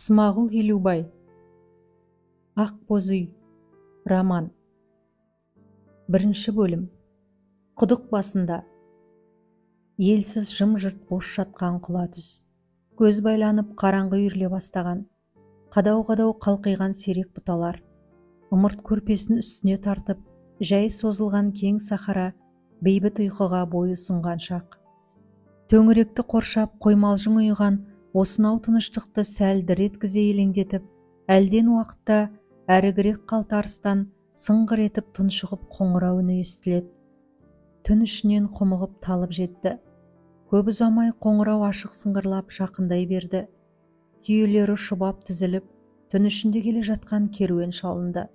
Смағұл Елубай. Ақ боз үй. Роман. Бірінші бөлім. Құдық басында. Елсіз жым-жырт бос жатқан құла түз. Көз байланып қараңғы үйіріле бастаған. Қадау-қадау қалқиған сирек бұталар. Ымырт көрпесін үстіне тартып, жай созылған кең сахара бейбіт ұйқыға бой ұсынған шақ. Төңіректі қоршап қоймалжың ұйыған осынау тыныштықты сәл дір еткізе елеңдетіп, әлден уақытта әрігірек қалтарыстан сыңғыр етіп тұншығып қоңырау үні естіледі. Түн ішінен құмығып талып жетті. Көп ұзамай қоңырау ашық сыңғырлап жақындай берді. Түйелері шұбап тізіліп, түн ішінде келе жатқан керуен шалынды.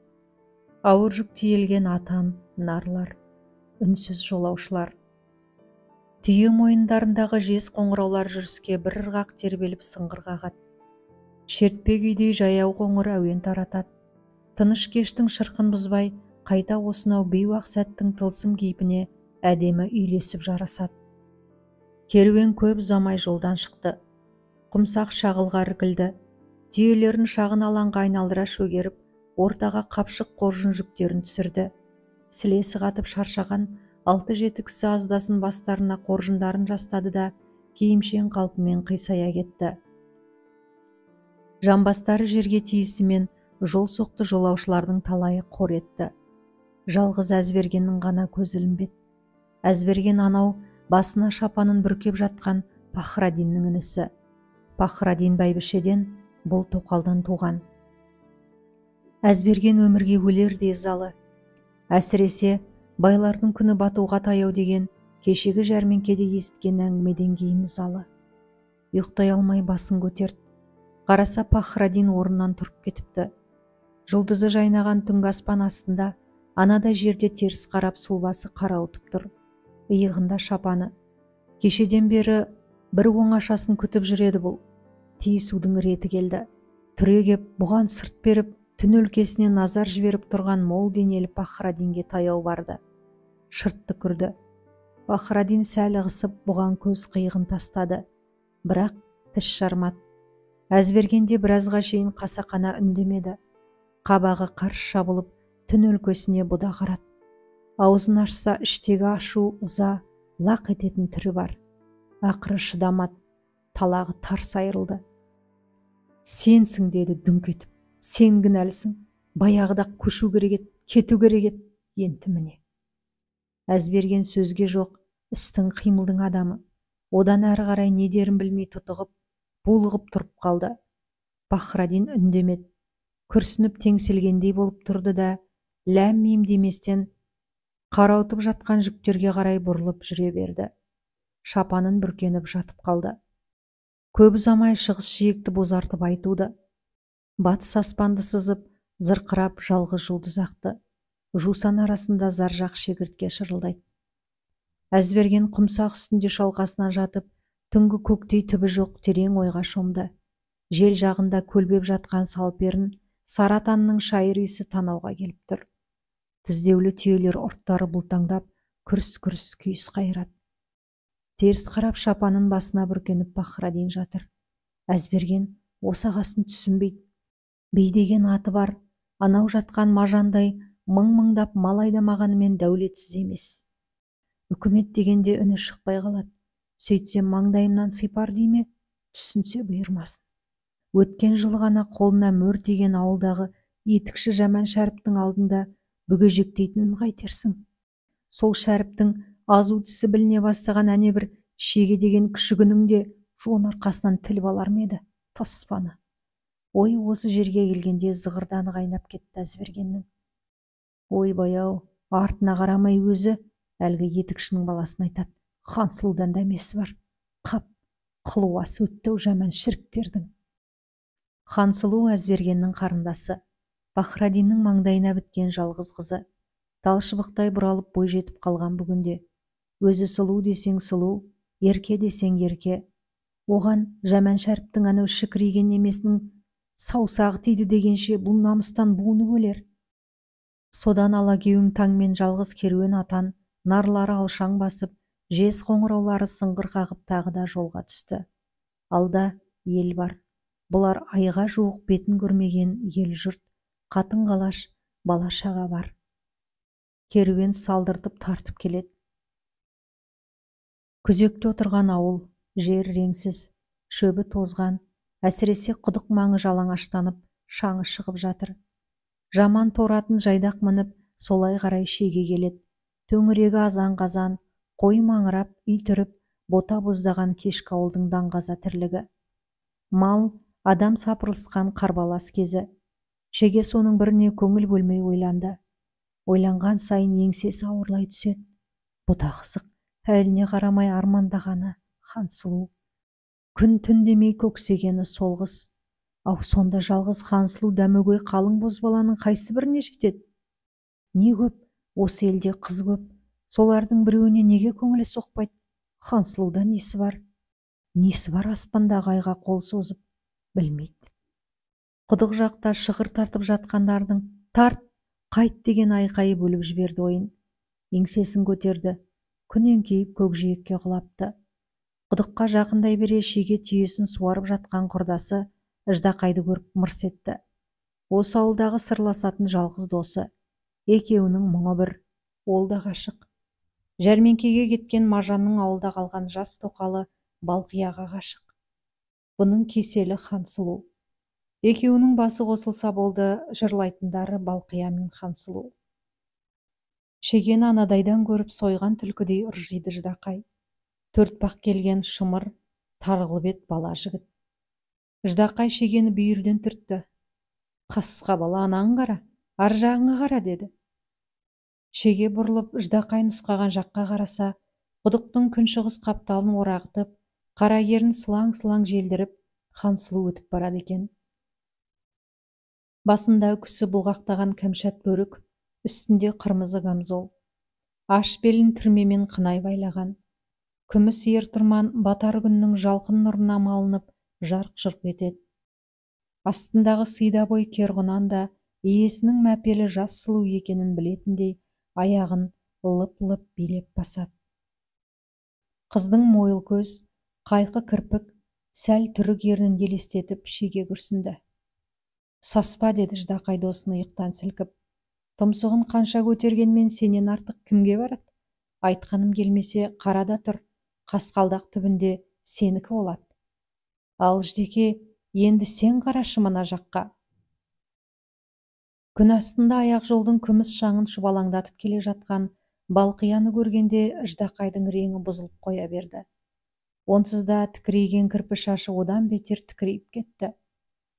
Ауыр жүк тиелген атан, нарлар, үнсіз жолаушылар. Түйе мойындарындағы жез қоңыраулар жүріске бір ырғақ тербеліп сыңғыр қағады. Шертпе күйдей жаяу қоңыр әуен таратады. Тыныш кештің шырқын бұзбай, қайта осынау бейуақ сәттің тылсым кейпіне әдемі үйлесіп жарасады. Керуен көп ұзамай жолдан шықты. Құмсақ шағылға іркілді. Түйелерін шағын алаңға айналдыра шөгеріп, ортаға қапшық қоржын жүктерін түсірді. Сілесі қатып шаршаған 6-7 кісі аздасын бастарына қоржындарын жастады да, киімшең қалпымен қисая кетті. Жамбастары жерге тиісімен жол соқты жолаушылардың талайы қор етті. Жалғыз Әзбергеннің ғана көзі ілінбеді. Әзберген анау басына шапанын бүркеп жатқан Пахрадиннің інісі. Пахрадин бәйбішеден, бұл тоқалдан туған. Әзберген өмірге өлердей ызалы. Әсіресе байлардың күні батуға таяу деген кешегі жәрмеңкеде есіткен әңгімеден кейін ызалы. Ұйықтай алмай басын көтерді. Қараса Пахрадин орнынан тұрып кетіпті. Жұлдызы жайнаған түнгі аспан астында анадай жерде теріс қарап сұлбасы қарауытып тұр. Иығында шапаны. Кешеден бері бір оңашасын күтіп жүреді бұл. Тиісудің реті келді. Түрегеп бұған сырт беріп, түн өлкесіне назар жіберіп тұрған мол денелі Пахрадинге таяу барды. Шырт түкірді. Пахрадин сәл ығысып бұған көз қиығын тастады. Бірақ тіс жармады. Әзбергенде біразға шейін қасақана үндемеді. Қабағы қарс жабылып, түн өлкесіне бұда қарады. Аузын ашса іштегі ашу, ыза, лақ ететін түрі бар. Ақыры шыдамады. Талағы тарс айырылды. Сенсің, деді дүңк етіп. Сен кінәлісің. Баяғыда көшу керек еді, кету керек еді, енді міне. Әзберген сөзге жоқ, істің қимылдың адамы. Одан әрі қарай не дерін білмей тұтығып, булығып тұрып қалды. Пахрадин үндемеді. Күрсініп теңселгендей болып тұрды да, ләм-мим деместен қарауытып жатқан жүктерге қарай бұрылып жүре берді. Шапанын бүркеніп жатып қалды. Көп ұзамай шығыс жиекті бозартып айтуды. Батыс аспанды сызып, зырқырап жалғыз жұлдыз ақты. Жусан арасында заржақ шегіртке шырылдайды. Әзберген құмсақ үстінде шалқасынан жатып, түнгі көктей түбі жоқ терең ойға шомды. Жел жағында көлбеп жатқан салперін сары атанның шайыр иісі танауға келіп тұр. Тіздеулі түйелер ұрттары бұлтаңдап, күрс-күрс күйіс қайырады. Теріс қарап шапанын басына бүркеніп Пахрадин жатыр. Әзберген осағасын түсінбейді. Бей деген аты бар, анау жатқан мажандай мың-мыңдап мал айдамағанымен дәулетсіз емес. Үкімет дегенде үні шықпай қалады. Сөйтсем маңдайымнан сипар дей ме, түсінсе бұйырмасын. Өткен жылы ғана қолына мөр тиген ауылдағы етікші Жаман Шәріптің алдында бүгежектейтінін қайтерсің. Сол Шәріптің азу тісі біліне бастаған әне бір шеге деген күшігінің де жон арқасынан тіліп алар ма еді, таспаны. Ой осы жерге келгенде зығырданы қайнап кетті Әзбергеннің. Ойбай-ау, артына қарамай өзі әлгі етікшінің баласын айтады. Хансұлудан дәмесі бар. Қап, қылуасы өтті-ау жаман шіріктердің. Хансұлу Әзбергеннің қарындасы. Пахрадиннің маңдайына біткен жалғыз қызы. Тал шыбықтай бұралып бой жетіп қалған бүгінде. Өзі сұлу десең сұлу, ерке десең ерке. Оған Жаман Шәріптің анау шікірейген немесінің саусағы тиді дегенше бұл намыстан буынып өлер. Содан алагеуің таңмен жалғыз керуен атан, нарлары алшаң басып, жез қоңыраулары сыңғыр қағып тағы да жолға түсті. Алда ел бар. Бұлар айға жуық бетін көрмеген ел жұрт, қатын-қалаш, бала-шаға бар. Керуен салдыртып тартып келеді. Күзекте отырған ауыл, жер реңсіз, шөбі тозған, әсіресе құдық маңы жалаңаштанып, шаңы шығып жатыр. Жаман торатын жайдақ мініп, солай қарай шеге келеді. Төңірегі азан-қазан, қой маңырап, үй түріп, бота боздаған кешкі ауылдың даңғаза тірлігі. Мал, адам сапырылысқан қарбалас кезі. Шеге соның біріне көңіл бөлмей ойланды. Ойланған сайын еңсесі ауырлай түседі. Бұ да қызық, әліне қарамай армандағаны Хансұлу. Күн түн демей көксегені сол қыз. Ау, сонда жалғыз Хансұлу дәмегөй қалың бозбаланың қайсы біріне жетеді? Не көп, осы елде қыз көп. Солардың біреуіне неге көңілі соқпайды? Хансұлуда несі бар? Несі бар аспандағы айға қол созып? Білмейді. Құдық жақта шығыр тартып жатқандардың тарт, қайт деген айқайы бөліп жіберді ойын. Еңсесін көтерді. Күн еңкейіп көкжиекке құлапты. Құдыққа жақындай бере шеге түйесін суарып жатқан құрдасы Ждақайды көріп мырс етті. Осы ауылдағы сырласатын жалғыз досы. Екеуінің мұңы бір, ол да ғашық. Жәрмеңкеге кеткен Мажанның ауылда қалған жас тоқалы Балқияға ғашық. Бұның кеселі Хансұлу. Екеуінің басы қосылса болды, жырлайтындары Балқия мен Хансұлу. Шегені анадайдан көріп сойған түлкідей ыржиды Ждақай. Төртбақ келген шымыр, тарғыл бет бала жігіт. Ждақай шегені бүйірден түртті. Қасқа бала, анаң қара, ар жағыңа қара, деді. Шеге бұрылып Ждақай нұсқаған жаққа қараса, құдықтың күншығыс қапталын орағытып, қара ерін сылаң-сылаң желдіріп, Хансұлу өтіп барады екен. Басында үкісі бұлғақтаған кәмшат бөрік, үстінде қырмызы камзол. Аш белін түрмемен қынай байлаған. Күміс ер тұрман батар күннің жалқын нұрына малынып, жарқ-жұрқ етеді. Астындағы сыйда бой керғұнан да иесінің мәпелі жас сұлу екенін білетіндей, аяғын лып-лып билеп басады. Қыздың мойыл көз, қайқы кірпік, сәл түрік ернін елестетіп шеге күрсінді. Саспа, деді Ждақай досын иықтан сілкіп. Тұмсығын қанша көтергенмен сенен артық кімге барады? Айтқаным келмесе, қарада тұр, қасқалдақ түбінде сенікі болады. Ал Ждеке, енді сен қарашы мына жаққа. Күн астында аяқ жолдың күміс шаңын шұбалаңдатып келе жатқан Балқияны көргенде Ждақайдың реңі бұзылып қоя берді. Онсыз да тікірейген кірпі шашы одан бетер тікірейіп кетті.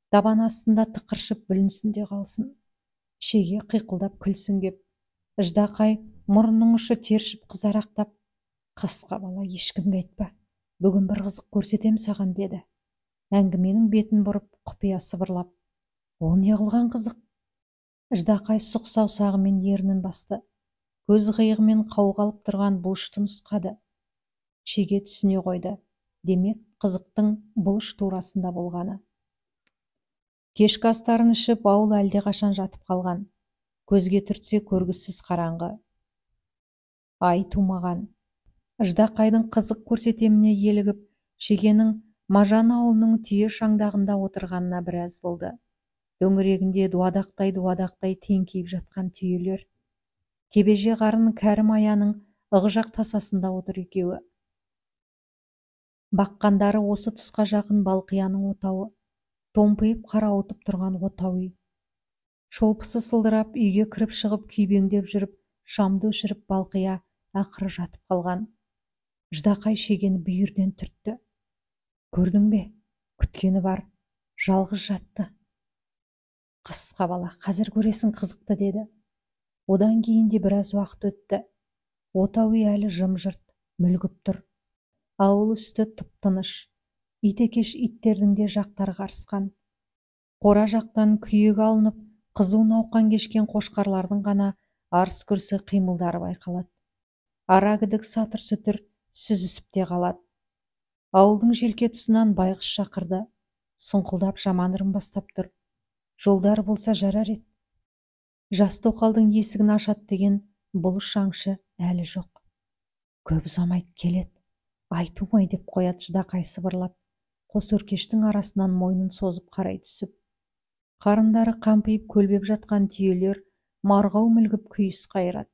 Табан астында тықыршып бүлінсін де қалсын. Шеге қиқылдап күлсін кеп. Ждақай мұрнының ұшы тершіп қызарақтап, қасқа бала, ешкімге айтпа, бүгін бір қызық көрсетем саған, деді. Әңгіменің бетін бұрып, құпия сыбырлап. Ол не қылған қызық? Ждақай сұқ саусағымен ернін басты. Көз қиығымен қауғалып тұрған бұлышты нұсқады. Шеге түсіне қойды. Демек, қызықтың бұлыш турасында болғаны. Кешкі астарын ішіп, ауыл әлдеқашан жатып қалған. Көзге түртсе көргісіз қараңғы. Ай тумаған. Ждақайдың қызық көрсетеміне елігіп, шегенің Мажан ауылының түйе шаңдағында отырғанына біраз болды. Төңірегінде дуадақтай-дуадақтай теңкиіп жатқан түйелер. Кебеже қарын кәрі маяның ығы жақ тасасында отыр екеуі. Баққандары осы тұсқа жақын Балқияның отауы. Томпиып қарауытып тұрған отау үй. Шолпысы сылдырап, үйге кіріп шығып күйбеңдеп жүріп, шамды өшіріп Балқия ақыры жатып қалған. Ждақай шегені бүйірден түртті. Көрдің бе? Күткені бар, жалғыз жатты. Қасқа бала, қазір көресің қызықты, деді. Одан кейін де біраз уақыт өтті. Отау үй әлі жым-жырт, мүлгіп тұр. Ауыл үсті тып-тыныш. Итекеш иттердің де жақтары қарысқан. Қора жақтан күйегі алынып, қызу науқан кешкен қошқарлардың ғана арыс-күрсі қимылдары байқалады. Ара-кідік сатыр-сүтір сүзісіп те қалады. Ауылдың желке тұсынан байғұс шақырды. Сұңқылдап жаман ырым бастап тұр. Жолдары болса жарар еді. Жас тоқалдың есігін ашады деген бұлыш аңшы әлі жоқ. Көп ұзамайды келеді. Ай тумай деп қояды Ждақай сыбырлап. Қос өркештің арасынан мойнын созып қарай түсіп. Қарындары қампиып көлбеп жатқан түйелер марғау мүлгіп күйіс қайырады.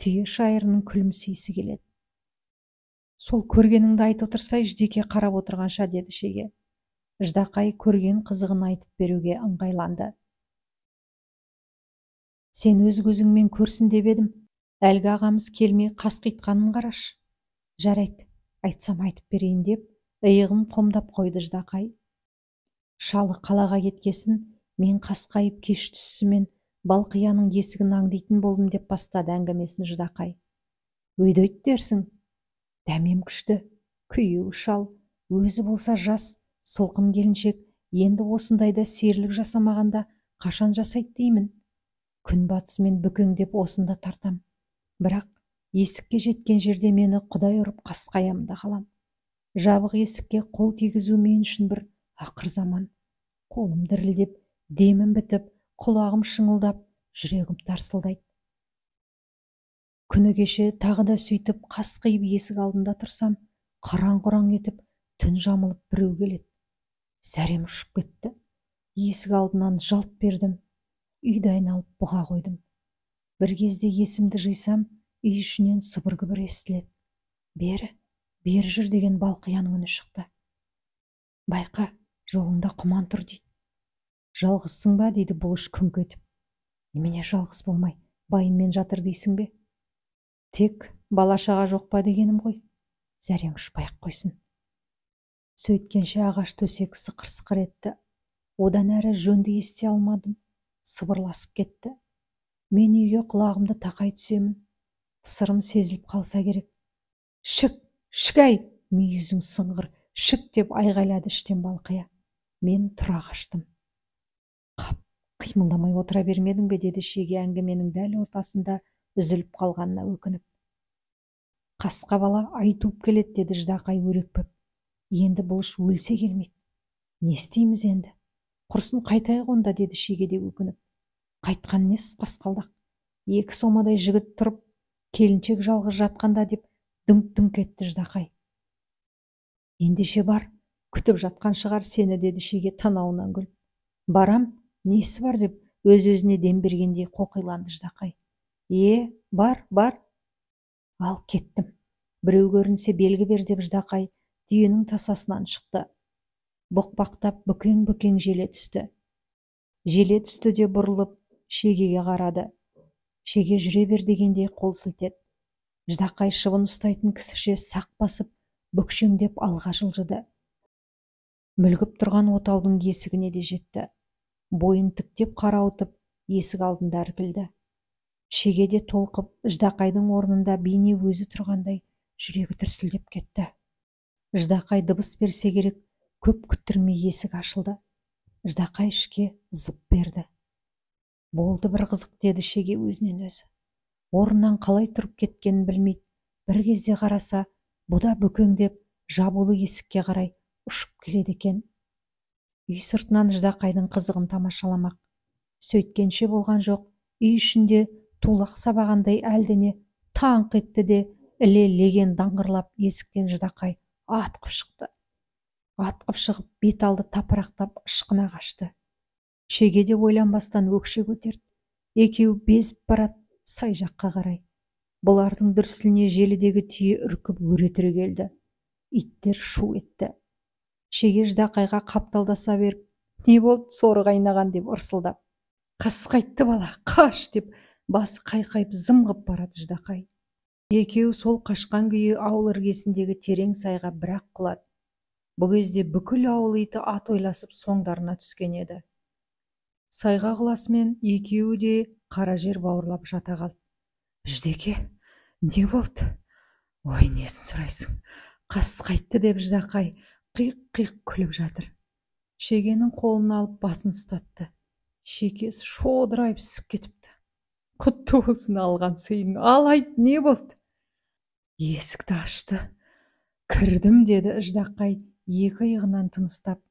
Түйе шайырының күлімсейсі келеді. Сол көргеніңді айтып отырсай, Ждеке қарап отырғанша, деді Шеге. Ждақай көрген қызығын айтып беруге ыңғайланды. Сен өз көзіңмен көрсін деп едім. Әлгі ағамыз келмей қасқитқанын қараш. Жарайды, айтсам айтып берейін деп, иығын қомдап қойды Ждақай. Шалы қалаға кеткесін, мен қасқайып кеш түсісімен Балқияның есігін аңдитын болдым деп бастады әңгімесін Ждақай. Өйдөйт дерсің. Дәмем күшті, күйеуі шал, өзі болса жас, сылқым келіншек, енді осындайда серілік жасамағанда қашан жасайды деймін. Күн батысымен бүкеңдеп осында тартам. Бірақ есікке жеткен жерде мені құдай ұрып қасқаямын да қалам. Жабық есікке қол тигізу мен үшін бір ақыр заман. Қолым дірілдеп, демім бітіп, құлағым шыңылдап, жүрегім тарсылдайды. Күні кеше тағы да сөйтіп қасқиып есік алдында тұрсам, қараң-құраң етіп түн жамылып біреу келеді. Зәрем ұшып кетті. Есік алдынан жалт бердім. Үйді айналып бұға қойдым. Бір кезде есімді жисам, үй ішінен сыбыр-күбір естіледі. Бері, бері жүр деген Балқияның үні шықты. Байқа, жолыңда құман тұр дейді. Жалғызсың ба, дейді Бұлыш күңк етіп. Немене жалғыз болмай, байыммен жатыр дейсің бе? Тек бала-шаға жоқ па дегенім ғой. Зәрең ұшпай-ақ қойсын. Сөйткенше ағаш төсек сықыр-сықыр етті. Одан әрі жөнді ести алмадым. Сыбырласып кетті. Мен үйге құлағымды тақай түсемін. Тысырым сезіліп қалса керек. Шік, шік әй, мүйізің сыңғыр, шік деп айғайлады іштен Балқия. Мен тұра қаштым. Қап, қимылдамай отыра бермедің бе, деді Шеге әңгіменің дәл ортасында үзіліп қалғанына өкініп. Қасқа бала ай туып келеді, деді Ждақай өрекпіп. Енді Бұлыш өлсе келмейді. Не істейміз енді? Құрсын қайтайық онда, деді Шеге де өкініп. Қайтқан несі қасқалдақ? Екі сомадай жігіт тұрып, келіншек жалғыз жатқанда деп дүңк-дүңк етті Ждақай. Ендеше бар, күтіп жатқан шығар сені, деді Шеге танауынан күліп. Барам, несі бар деп өз-өзіне дем бергендей қоқиланды Ждақай. Е, бар, бар. Ал кеттім. Біреу көрінсе белгі бер деп Ждақай түйенің тасасынан шықты. Бұқпақтап бүкең-бүкең желе түсті. Желе түсті де бұрылып Шегеге қарады. Шеге жүре бер дегендей қол сілтеді. Ждақай шыбын ұстайтын кісіше сақ басып, бүкшеңдеп алға жылжыды. Мүлгіп тұрған отаудың есігіне де жетті. Бойын тіктеп қарауытып, есік алдында іркілді. Шеге де толқып, Ждақайдың орнында бейне өзі тұрғандай жүрегі дүрсілдеп кетті. Ждақай дыбыс берсе керек, көп күттірмей есік ашылды. Ждақай ішке зып берді. Болды бір қызық, деді Шеге өзінен өзі. Орнынан қалай тұрып кеткенін білмейді. Бір кезде қараса, бұда бүкеңдеп жабулы есікке қарай ұшып келеді екен. Үй сыртынан Ждақайдың қызығын тамашаламақ. Сөйткенше болған жоқ, үй ішінде тулақ сабағандай әлдене таңқ етті де іле леген даңғырлап есіктен Ждақай атқып шықты. Атқып шығып бет алды тапырақтап ышқына қашты. Шеге де ойланбастан өкше көтерді. Екеуі безіп барады сай жаққа қарай. Бұлардың дүрсіліне желідегі түйе үркіп өре түрегелді. Иттер шу етті. Шеге Ждақайға қапталдаса беріп, не болды соры қайнаған деп ырсылдап. Қасқайтты бала, қаш деп басы қайқайып зымғып барады Ждақай. Екеуі сол қашқан күйі ауыл іргесіндегі терең сайға бірақ құлады. Бұл кезде бүкіл ауыл иті ат ойласып соңдарына түскен еді. Сайға құласымен екеуі де қара жер бауырлап жата қалды. Ждеке, не болды? Ой, несін сұрайсың? Қасқайтты деп Ждақай қиқ-қиқ күліп жатыр. Шегенің қолын алып басын ұстатты. Шекесі шодырайып ісіп кетіпті. Құтты болсын алған сыйың, ал айт, не болды? Есікті ашты. Кірдім, деді Ждақай екі иығынан тыныстап.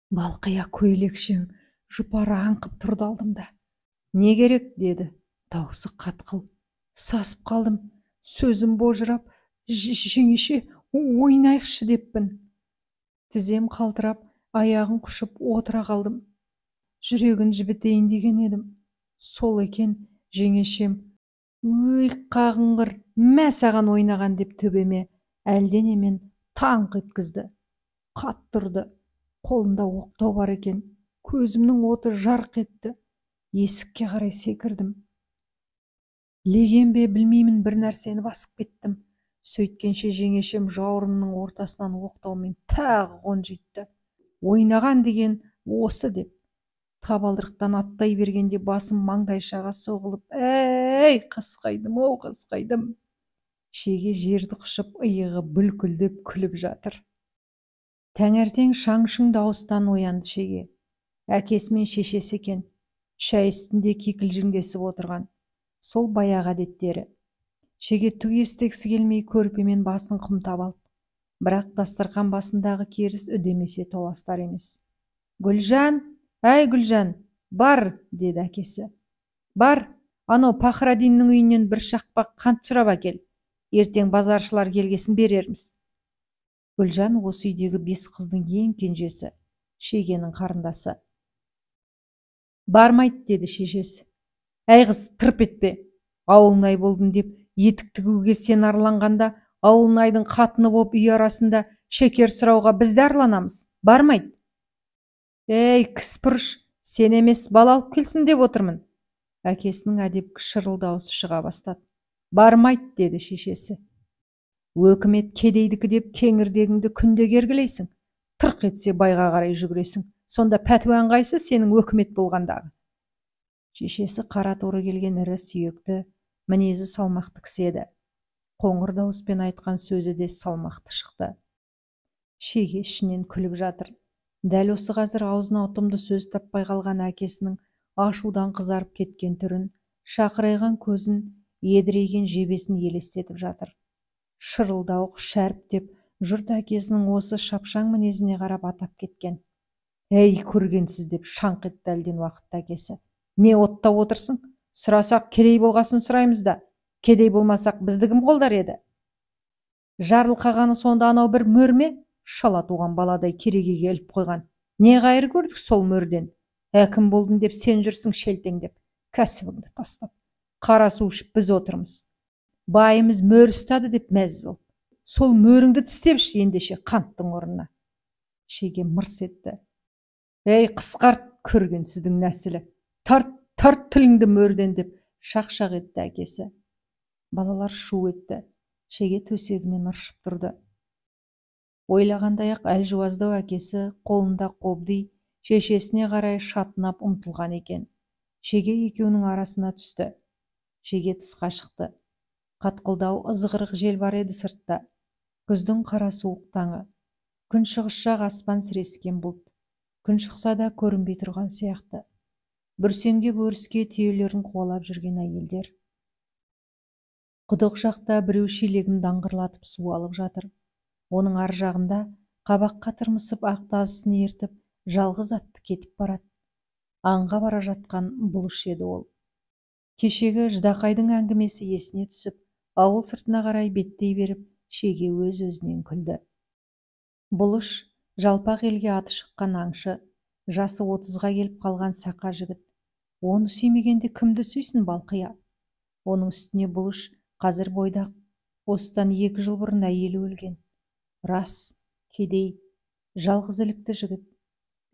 Балқия көйлекшең жұпары аңқып тұрды алдымда. Не керек, деді, даусы қатқыл. Сасып қалдым, сөзім божырап, жеңеше ойнайықшы деппін. Тізем қалтырап, аяғын құшып отыра қалдым. Жүрегін жібітейін деген едім. Сол екен, жеңешем, өй қағынғыр, мә саған ойнаған деп төбеме әлденемен таңқ еткізді. Қатты ұрды. Қолында оқтау бар екен. Көзімнің оты жарқ етті. Есікке қарай секірдім. Леген бе білмеймін, бір нәрсені басып кеттім. Сөйткенше жеңешем жауырынның ортасынан оқтаумен тағы қонжитты. Ойнаған деген осы деп. Табалдырықтан аттай бергенде басым маңдайшаға соғылып, әй, қасқайдым, оу, қасқайдым. Шеге жерді құшып, иығы бүлкілдеп күліп жатыр. Таңертең шаң-шұң дауыстан оянды Шеге. Әкесі мен шешесі екен. Шай үстінде кикілжіңдесіп отырған. Сол баяғы әдеттері. Шеге түк естігісі келмей көрпемен басын қымтап алды. Бірақ дастарқан басындағы керіс үдемесе толастар емес. Гүлжан, әй Гүлжан, бар, деді әкесі. Бар, анау Пахрадиннің үйінен бір шақпақ қант сұрап әкел. Ертең базаршылар келгесін берерміз. Гүлжан осы үйдегі 5 қыздың ең кенжесі, Шегенің қарындасы. Бармайды, деді шешесі. Әй қыз, тырп етпе. Ауылнай болдым деп етік тігуге сен арланғанда, ауылнайдың қатыны боп үй арасында шекер сұрауға біз де арланамыз. Бармайды. Ей, кіспұрыш, сен емес, бала алып келсін деп отырмын. Әкесінің әдепкі шырыл даусы шыға бастады. Бармайды, деді шешесі. Өкімет кедейдікі деп кеңірдегіңді күнде кергілейсің. Тырқ етсе байға қарай жүгіресің. Сонда пәтуаң қайсы сенің өкімет болғандағы? Шешесі қара торы келген ірі сүйекті, мінезі салмақты кісі еді. Қоңыр дауыспен айтқан сөзі де салмақты шықты. Шеге ішінен күліп жатыр. Дәл осы қазір аузына ұтымды сөз таппай қалған әкесінің ашудан қызарып кеткен түрін, шақырайған көзін, едірейген жебесін елестетіп жатыр. Шырылдауық шәріп деп жұрт әкесінің осы шапшаң мінезіне қарап атап кеткен. Әй, көргенсіз деп шаңқ етті әлден уақытта әкесі. Не оттап отырсың? Сұрасақ кедей болғасын сұраймыз да. Кедей болмасақ бізді кім қолдар еді? Жарылқағаны сонда анау бір мөр ме? Шала туған баладай керегеге іліп қойған. Не қайыр көрдік сол мөрден? Әкім болдым деп сен жүрсің шелтеңдеп, кәсібіңді тастап. Қара су ішіп біз отырмыз. Байымыз мөр ұстады деп мәз бол. Сол мөріңді тістепші ендеше қанттың орнына. Шеге мырс етті. Ей, қысқарт, көрген сіздің нәсілі. Тарт, тарт тіліңді мөрден деп шақ-шақ етті әкесі. Балалар шу етті. Шеге төсегінен ыршып тұрды. Ойлағандай-ақ әлжуаздау әкесі қолында қобди шешесіне қарай шатынап ұмтылған екен. Шеге екеуінің арасына түсті. Шеге тысқа шықты. Қатқылдау ызғырық жел бар еді сыртта. Күздің қара суық таңы. Күн шығыс жақ аспан сірескен бұлт. Күн шықса да көрінбей тұрған сияқты. Бүрсеңдеп өріске түйелерін қуалап жүрген әйелдер. Құдық жақта біреу шелегін даңғырлатып су алып жатыр. Оның ар жағында қабаққа тырмысып ақ тазысын ертіп, жалғыз атты кетіп барады. Аңға бара жатқан Бұлыш еді ол. Кешегі ждақайдың әңгімесі есіне түсіп, ауыл сыртына қарай беттей беріп, Шеге өз-өзінен күлді. Бұлыш жалпақ елге аты шыққан аңшы, жасы 30-ға келіп қалған сақа жігіт. Оны сүймегенде кімді сүйсін Балқия? Оның үстіне Бұлыш қазір бойдақ, осыдан 2 жыл бұрын әйелі өлген. Рас, кедей, жалғыз ілікті жігіт.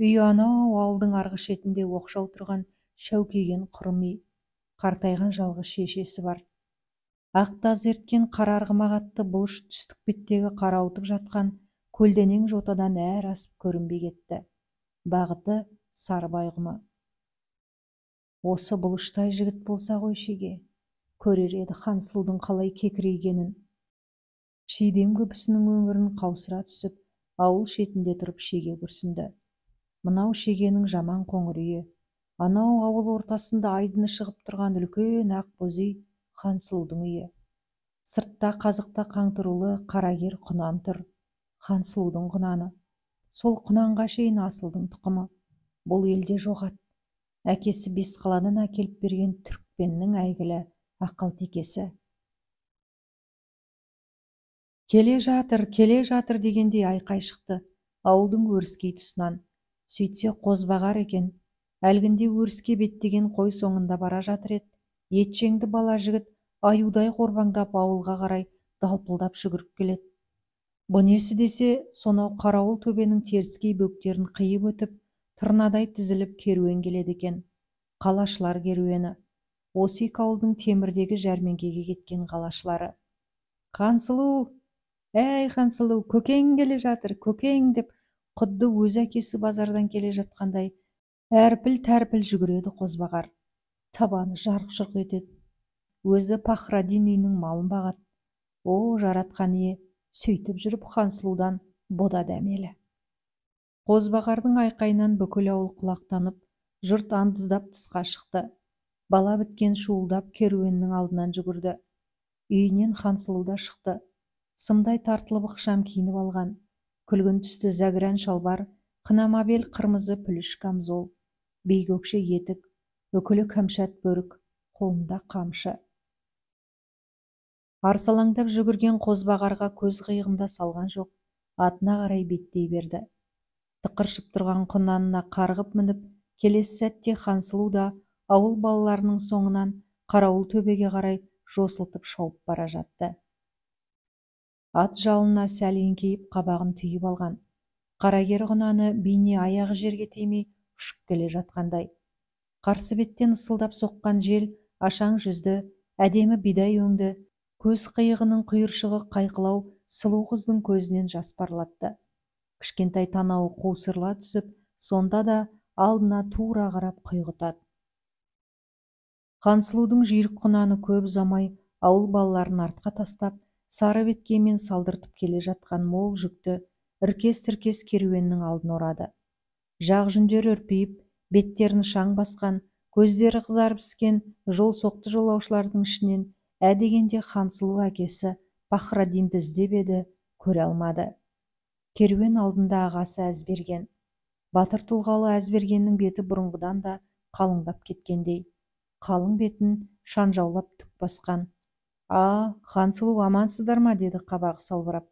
Үйі анау ауылдың арғы шетінде оқшау тұрған шәукейген құрым үй, қартайған жалғыз шешесі бар. Ақ таз ерткен қара арғымақ атты Бұлыш түстік беттегі қарауытып жатқан көлденең жотадан әр асып көрінбей кетті. Бағыты Сарыбай құмы. Осы Бұлыштай жігіт болса ғой Шеге, көрер еді Хансұлудың қалай кекірейгенін. Шидем күбісінің өңірін қаусыра түсіп, ауыл шетінде тұрып Шеге күрсінді. Мынау Шегенің жаман қоңыр үйі. Анау ауыл ортасында айдыны шығып тұрған үлкен ақ боз үй Хансұлудың үйі. Сыртта қазықта қаңтырулы қарагер құнан тұр. Хансұлудың құнаны. Сол құнанға шейін асылдың тұқымы. Бұл елде жоқ ат. Әкесі 5 қаладан әкеліп берген түрікпеннің әйгілі ақыл-текесі. Келе жатыр, келе жатыр дегендей айқай шықты. Ауылдың өріскей тұсынан. Сөйтсе Қозбағар екен. Әлгінде өріске беттеген қой соңында бара жатыр еді. Етжеңді бала жігіт аюдай қорбаңдап ауылға қарай далпылдап жүгіріп келеді. Бұ несі десе, сонау қарауыл төбенің теріскей бөктерін қиып өтіп, тырнадай тізіліп керуен келеді екен. Қалашылар керуені. Осы екі ауылдың темірдегі жәрмеңкеге кеткен қалашылары. Хансұлу, әй Хансұлу, көкең келе жатыр, көкең деп құдды өз әкесі базардан келе жатқандай әрпіл-тәрпіл жүгіреді Қозбағар. Табаны жарқ-жұрқ етеді. Өзі Пахраддин үйінің малын бағады. О, жаратқан ие, сөйтіп жүріп Хансұлудан бұ да дәмелі. Қозбағардың айқайынан бүкіл ауыл құлақтанып, жұрт андыздап тысқа шықты. Бала біткен шуылдап керуеннің алдынан жүгірді. Үйінен Хансұлу да шықты. Сымдай тартылып ықшам киініп алған. Күлгін түсті зәгірән шалбар, қынама бел қырмызы пүліш камзол, бейкөкше етік, үкілі кәмшат бөрік, қолында қамшы. Арсалаңдап жүгірген Қозбағарға көз қиығында салған жоқ, атына қарай беттей берді. Тықыршып тұрған құнанына қарғып мініп, келесі сәтте Хансұлу да ауыл балаларының соңынан қарауыл төбеге қарай жосылтып шауып бара жатты. Ат жалына сәл еңкейіп қабағын түйіп алған. Қарагер құнаны бейне аяғы жерге тимей ұшып келе жатқандай. Қарсы беттен ысылдап соққан жел ашаң жүзді, әдемі бидай өңді, көз қиығының құйыршығы қайқылау сұлу қыздың көзінен жас парлатты. Кішкентай танауы қусырыла түсіп, сонда да алдына тура қарап құйғытады. Хансұлудың жүйрік құнаны көп ұзамай ауыл балаларын артқа тастап, сары беткеймен салдыртып келе жатқан мол жүкті іркес-тіркес керуеннің алдын орады. Жақ жүндері үрпиіп, беттерін шаң басқан, көздері қызарып іскен жол соқты жолаушылардың ішінен ә дегенде Хансұлу әкесі Пахраддинді іздеп еді, көре алмады. Керуен алдында ағасы Әзберген. Батыр тұлғалы Әзбергеннің беті бұрынғыдан да қалыңдап кеткендей. Қалың бетін шанжаулап түк басқан. А, Хансұлу, амансыздар ма, деді қабағы салбырап.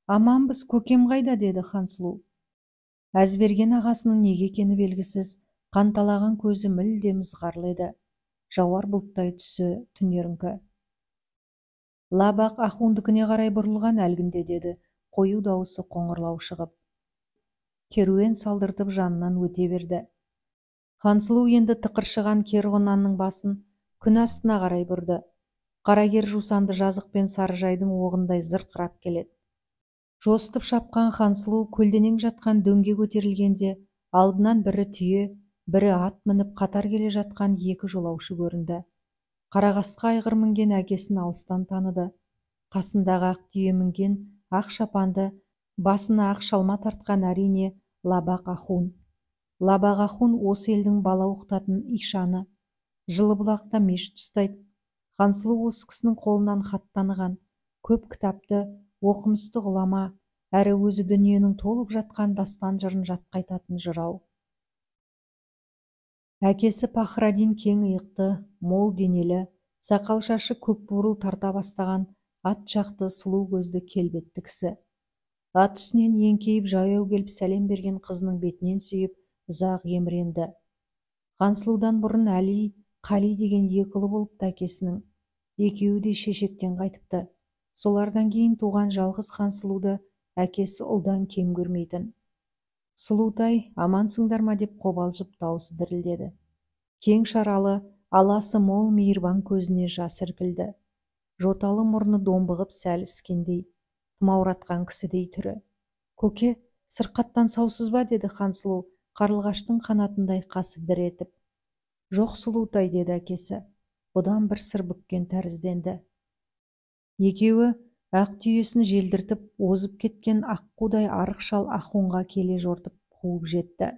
Аманбыз, көкем қайда, деді Хансұлу. Әзберген ағасының неге екені белгісіз, қанталаған көзі мүлдем ызғарлы еді. Жауар бұлттай түсі түнеріңкі. Лабақ ахундікіне қарай бұрылған әлгінде, деді қою дауысы қоңырлау шығып. Керуен салдыртып жанынан өте берді. Хансұлу енді тықыршыған кер құнанның басын күн астына қарай бұрды. Қарагер жусанды жазықпен сарыжайдың оғындай зырқырап келеді. Жосытып шапқан Хансұлу көлденең жатқан дөңге көтерілгенде алдынан бірі түйе, бірі ат мініп қатар келе жатқан екі жолаушы көрінді. Қарағасқа айғыр мінген әкесін алыстан таныды. Қасындағы ақ түйе мінген, ақ шапанды, басына ақ шалма тартқан әрине Лабақ ахун. Лабақ ахун осы елдің бала оқытатын ишаны. Жылы бұлақта мешіт ұстайды. Хансұлу осы кісінің қолынан хат таныған, көп кітапты, оқымысты ғұлама, әрі өзі дүниенің толып жатқан дастан жырын жатқа айтатын жырау. Әкесі Пахраддин кең иықты, мол денелі, сақал шашы көк бурыл тарта бастаған ат жақты сұлу көзді келбетті кісі. Ат үстінен еңкейіп жаяу келіп сәлем берген қызының бетінен сүйіп ұзақ еміренді. Хансұлудан бұрын Әли, Қали деген екі ұлы болыпты әкесінің. Екеуі де шешектен қайтыпты. Солардан кейін туған жалғыз Хансұлуды әкесі ұлдан кем көрмейтін. Сұлутай, амансыңдар ма деп қобалжып даусы дірілдеді. Кең шаралы, аласы мол мейірбан көзіне жас іркілді. Жоталы мұрны домбығып сәл іскендей, тұмауратқан кісідей түрі. Көке, сырқаттан саусыз ба, деді Хансұлу, қарлығаштың қанатындай қасы дір етіп. Жоқ, Сұлутай, деді әкесі, бұдан бір сыр бүккен тәрізденді. Екеуі ақ түйесін желдіртіп, озып кеткен аққудай арық шал ахунға келе жортып қуып жетті.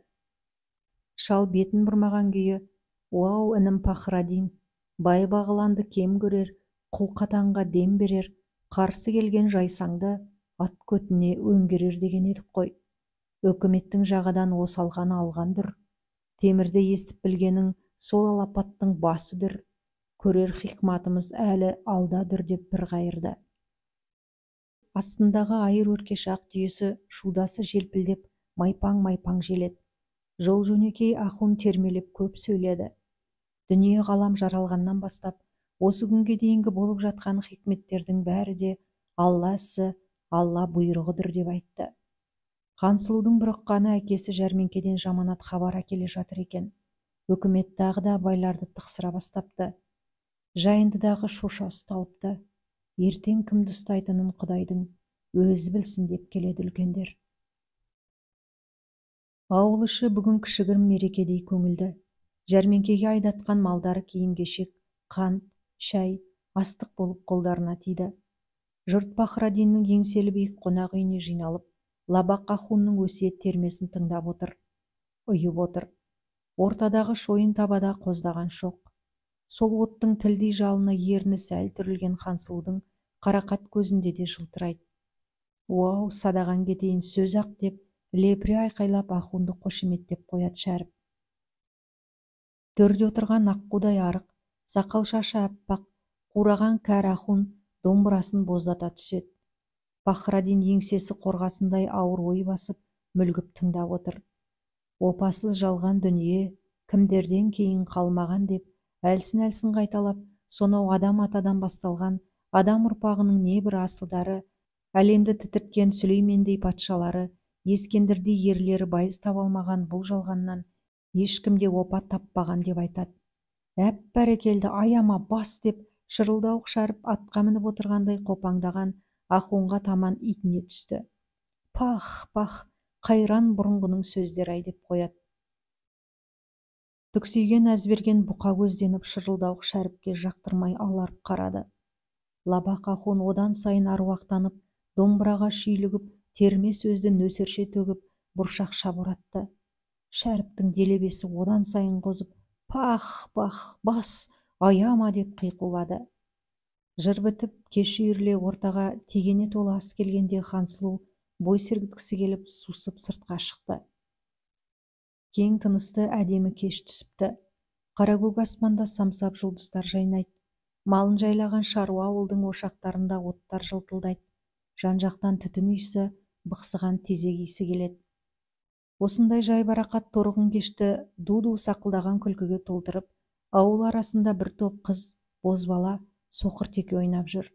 Шал бетін бұрмаған күйі, «Уау, інім Пахраддин, бай бағыланды кем көрер, құл қатанға дем берер, қарсы келген жайсаңды ат көтіне өңгерер деген едік қой. Өкіметтің жағадан осалғаны алғандыр. Темірді естіп білгенің сол алапаттың басыдыр. Көрер хикматымыз әлі алдадыр» деп бір қайырды. Астындағы айыр өркеш ақ түйесі шудасы желпілдеп Майпаң-майпаң желеді. Жол-жөнекей ахун термелеп көп сөйледі. Дүние ғалам жаралғаннан бастап, осы күнге дейінгі болып жатқан хикметтердің бәрі де Алла ісі, Алла бұйрығыдыр деп айтты. Хансұлудың бір ұққаны әкесі жәрмеңкеден жаманат хабар әкеле жатыр екен. Үкімет тағы да байларды тықсыра бастапты. Жайындыдағы шоша ұсталыпты. Ертең кімді ұстайтынын Құдайдың өзі білсін деп келеді үлкендер. Ауыл іші бүгін кішігірім мерекедей көңілді. Жәрмеңкеге айдатқан малдары киім-кешек, қант, шай, астық болып қолдарына тиді. Жұрт Пахрадиннің еңселі биік қонақ үйіне жиналып, Лабақ ахунның өсиет термесін тыңдап отыр, ұйып отыр. Ортадағы шойын табада қоздаған шоқ. Сол оттың тілдей жалыны ерні сәл түрілген Хансұлудың қарақат көзінде де жылтырайды. Уау, садаған кетейін сөз-ақ деп лепіре айқайлап ахунды қошеметтеп қояды Шәріп. Төрде отырған аққудай арық, сақал шашы аппақ, қураған кәрі ахун домбырасын боздата түседі. Пахрадин еңсесі қорғасындай ауыр ой басып, мүлгіп тыңдап отыр. Опасыз жалған дүние кімдерден кейін қалмаған деп әлсін-әлсін қайталап, сонау адам атадан басталған адам ұрпағының небір асылдары, әлемді тітірткен Сүлеймендей патшалары, Ескендірдей ерлері байыз таба алмаған бұл жалғаннан ешкім де опа таппаған деп айтады. Әп бәрекелді, аяма бас деп шырылдауық Шәріп атқа мініп отырғандай қопаңдаған ахунға таман итіне түсті. Пах, пах, қайран бұрынғының сөздері ай деп қояды. Түксиген Әзберген бұқа көзденіп шырылдауық Шәріпке жақтырмай аларып қарады. Лабақ ахун одан сайын аруақтанып, домбыраға шүйлігіп, терме сөзді нөсерше төгіп, бұршақша боратты. Шәріптің делебесі одан сайын қозып, пах, пах, бас, аяма деп қиқулады. Жыр бітіп, кеш үйіріле ортаға тегене толы ас келгенде Хансұлу бой сергіткісі келіп, сусып сыртқа шықты. Кең тынысты әдемі кеш түсіпті. Қаракөк аспанда самсап жұлдыздар жайнайды. Малын жайлаған шаруа ауылдың ошақтарында оттар жылтылдайды. Жан-жақтан түтін иісі, бықсыған тезек иісі келеді. Осындай жайбарақат торғын кешті ду-ду сақылдаған күлкіге толтырып, ауыл арасында бір топ қыз, бозбала, соқыр теке ойнап жүр.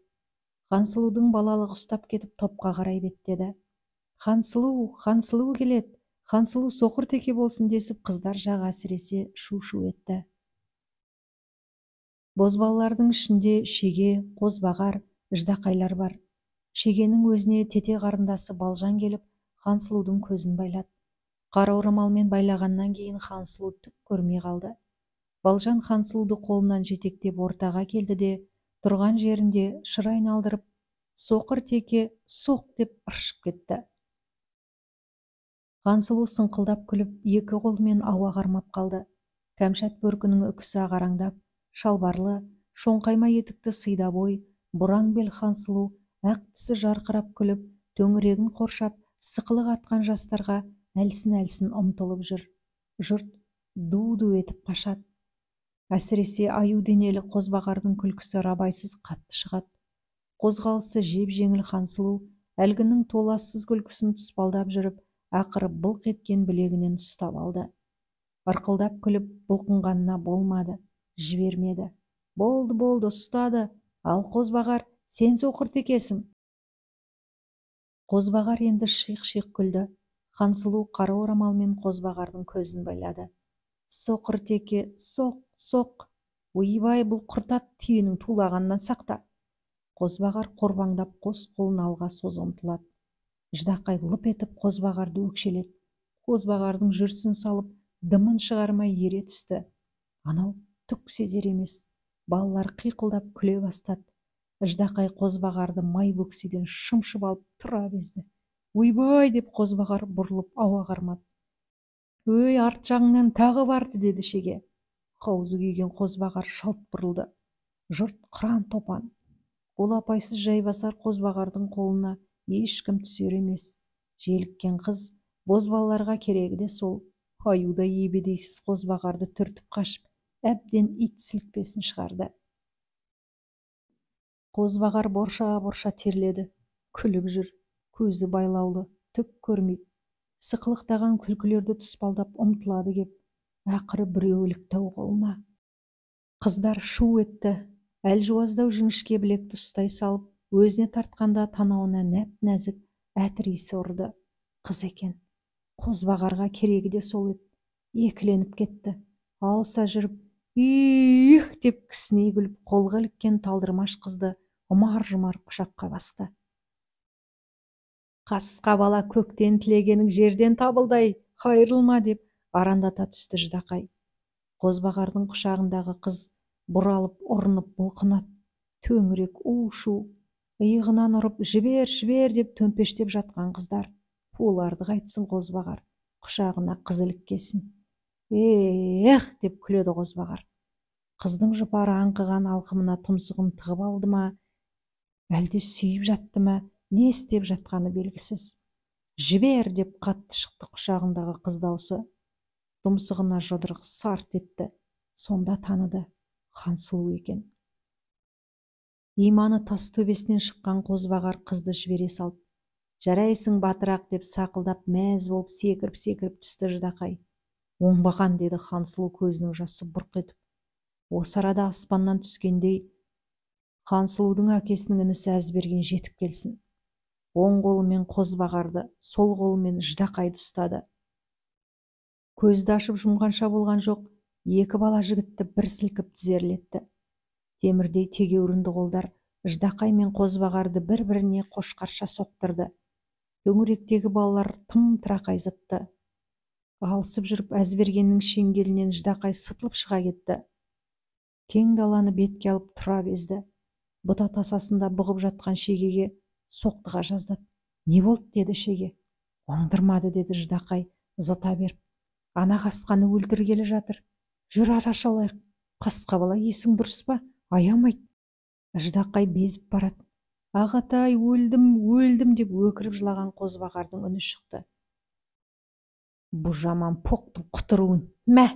Хансұлудың балалығы ұстап кетіп топқа қарай беттеді. Хансұлу, Хансұлу келеді, Хансұлу соқыр теке болсын десіп қыздар жағы әсіресе шу-шу етті. Бозбалалардың ішінде Шеге, Қозбағар, Ждақайлар бар. Шегенің өзіне тете қарындасы Балжан келіп, Хансұлудың көзін байлады. Қара орамалмен байлағаннан кейін Хансұлу түк көрмей қалды. Балжан Хансұлуды қолынан жетектеп ортаға келді де, тұрған жерінде шыр айналдырып, соқыр теке соқ деп ыршып кетті. Хансұлу сыңқылдап күліп, екі қолымен ауа қармап қалды. Кәмшат бөркінің үкісі ағараңдап, шалбарлы, шоңқайма етікті сыйда бой, бұраң бел Хансұлу ақ тісі жарқырап күліп, төңірегін қоршап, сықылық атқан жастарға әлсін-әлсін ұмтылып жүр. Жұрт ду-ду етіп қашады. Әсіресе аю денелі Қозбағардың күлкісі рабайсыз қатты шығады. Қозғалысы жеп-жеңіл Хансұлу әлгінің толассыз күлкісін тұспалдап жүріп, ақыры былқ еткен білегінен ұстап алды. Ырқылдап күліп бұлқынғанына болмады, жібермеді. Болды, болды, ұстады. Ал Қозбағар, сен соқыр текесің. Қозбағар енді шиқ-шиқ күлді. Хансұлу қара орамалмен Қозбағардың көзін байлады. Соқыр теке, соқ, соқ. Ойбай, бұл құртат түйенің тулағанынан сақта. Қозбағар қорбаңдап қос қолын алға соза ұмтылады. Ждақай лып етіп Қозбағарды өкшеледі. Қозбағардың жүрсін салып, дымын шығармай ере түсті. Анау түк сезер емес. Балалар қиқылдап күле бастады. Ждақай Қозбағарды май бөкседен шымшып алып тұра безді. Ойбай деп Қозбағар бұрылып ауа қармады. Өй, арт жағыңнан тағы барды, деді Шеге. Қаузы күйген Қозбағар шалт бұрылды. Жұрт қыран топан. Ол апайсыз жайбасар Қозбағардың қолына ешкім түсер емес. Желіккен қыз бозбалаларға керегі де сол. Аюдай ебедейсіз Қозбағарды түртіп қашып, әбден ит сілікпесін шығарды. Қозбағар борша-борша терледі, күліп жүр, көзі байлаулы, түк көрмейді. Сықылықтаған күлкілерді тұспалдап ұмтылады кеп, ақыры біреу ілікті-ау қолына. Қыздар шу етті. Әлжуаздау жіңішке білекті ұстай салып, өзіне тартқанда танауына нәп-нәзік әтір иісі ұрды. Қыз екен. Қозбағарға керегі де сол еді. Екіленіп кетті. Алыса жүріп, «Үйх!» деп кісіней күліп, қолға іліккен талдырмаш қызды ұмар-жұмар құшаққа басты. «Қасқа бала, көктен тілегенің жерден табылдай, қайырылма!» деп арандата түсті ждақай. Қозбағардың құшағындағы қыз бұралып, ұрынып бұлқынады. Төңірек у-шу. Иығынан ұрып, «Жібер, жібер!» деп төмпештеп жатқан қыздар. Оларды қайтсын Қозбағар, құшағына қыз іліккесін. «Эх!» деп күледі Қозбағар. Қыздың жұпары аңқыған алқымына тұмсығын тығып алды ма, әлде сүйіп жатты ма, не істеп жатқаны белгісіз. «Жібер!» деп қатты шықты құшағындағы қыз даусы. Тұмсығына жұдырық сарт етті. Сонда таныды, Хансұлу екен. Иманы тас төбесінен шыққан Қозбағар қызды жібере салды. «Жарайсың, батырақ!» деп сақылдап мәз болып секіріп-секіріп түсті ждақай. «Оңбаған!» деді Хансұлу көзінің жасы бұрқ етіп. Осы арада аспаннан түскендей Хансұлудың әкесінің інісі Әзберген жетіп келсін. Оң қолымен Қозбағарды, сол қолымен ждақайды ұстады. Көзді ашып жұмғанша болған жоқ, екі бала жігітті бір сілкіп тізерлетті. Темірдей тегеурінді қолдар ждақай мен Қозбағарды бір-біріне қошқарша соқтырды. Төңіректегі балалар тым тырақай зытты. Алысып жүріп Әзбергеннің шеңгелінен ждақай сытылып шыға кетті. Кең даланы бетке алып тұра безді. Бұта тасасында бұғып жатқан шегеге соқтыға жаздады. «Не болды?» деді шеге. «Оңдырмады», деді ждақай зыта беріп. «Ана қасқаны өлтіргелі жатыр. Жүр, арашалайық. Қасқа бала, есің дұрыс па? Аямайды». Ждақай безіп барады. «Ағатай, өлдім, өлдім!» деп өкіріп жылаған Қозбағардың үні шықты. «Бұ жаман поқтың құтыруын! Мә,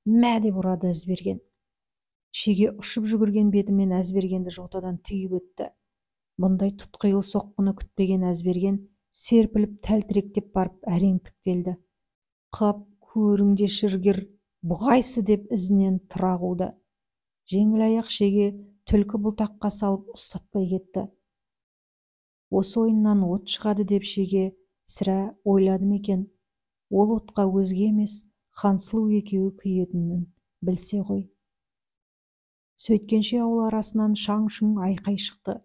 мә!» деп ұрады Әзберген. Шеге ұшып жүгірген бетімен Әзбергенді жотадан түйіп өтті. Бұндай тұтқиыл соққыны күтпеген Әзберген серпіліп тәлтіректеп барып әрең тіктелді. «Қап, көріңде шіргір, бұғайсы!» деп ізінен тұра қуды. Жеңіл аяқ шеге түлкі бұлтаққа салып ұстатпай кетті. Осы ойыннан от шығады деп шеге сірә ойлады ма екен? Ол отқа өзге емес, Хансұлу екеуі күйетінін білсе ғой. Сөйткенше ауыл арасынан шаң-шұң айқай шықты.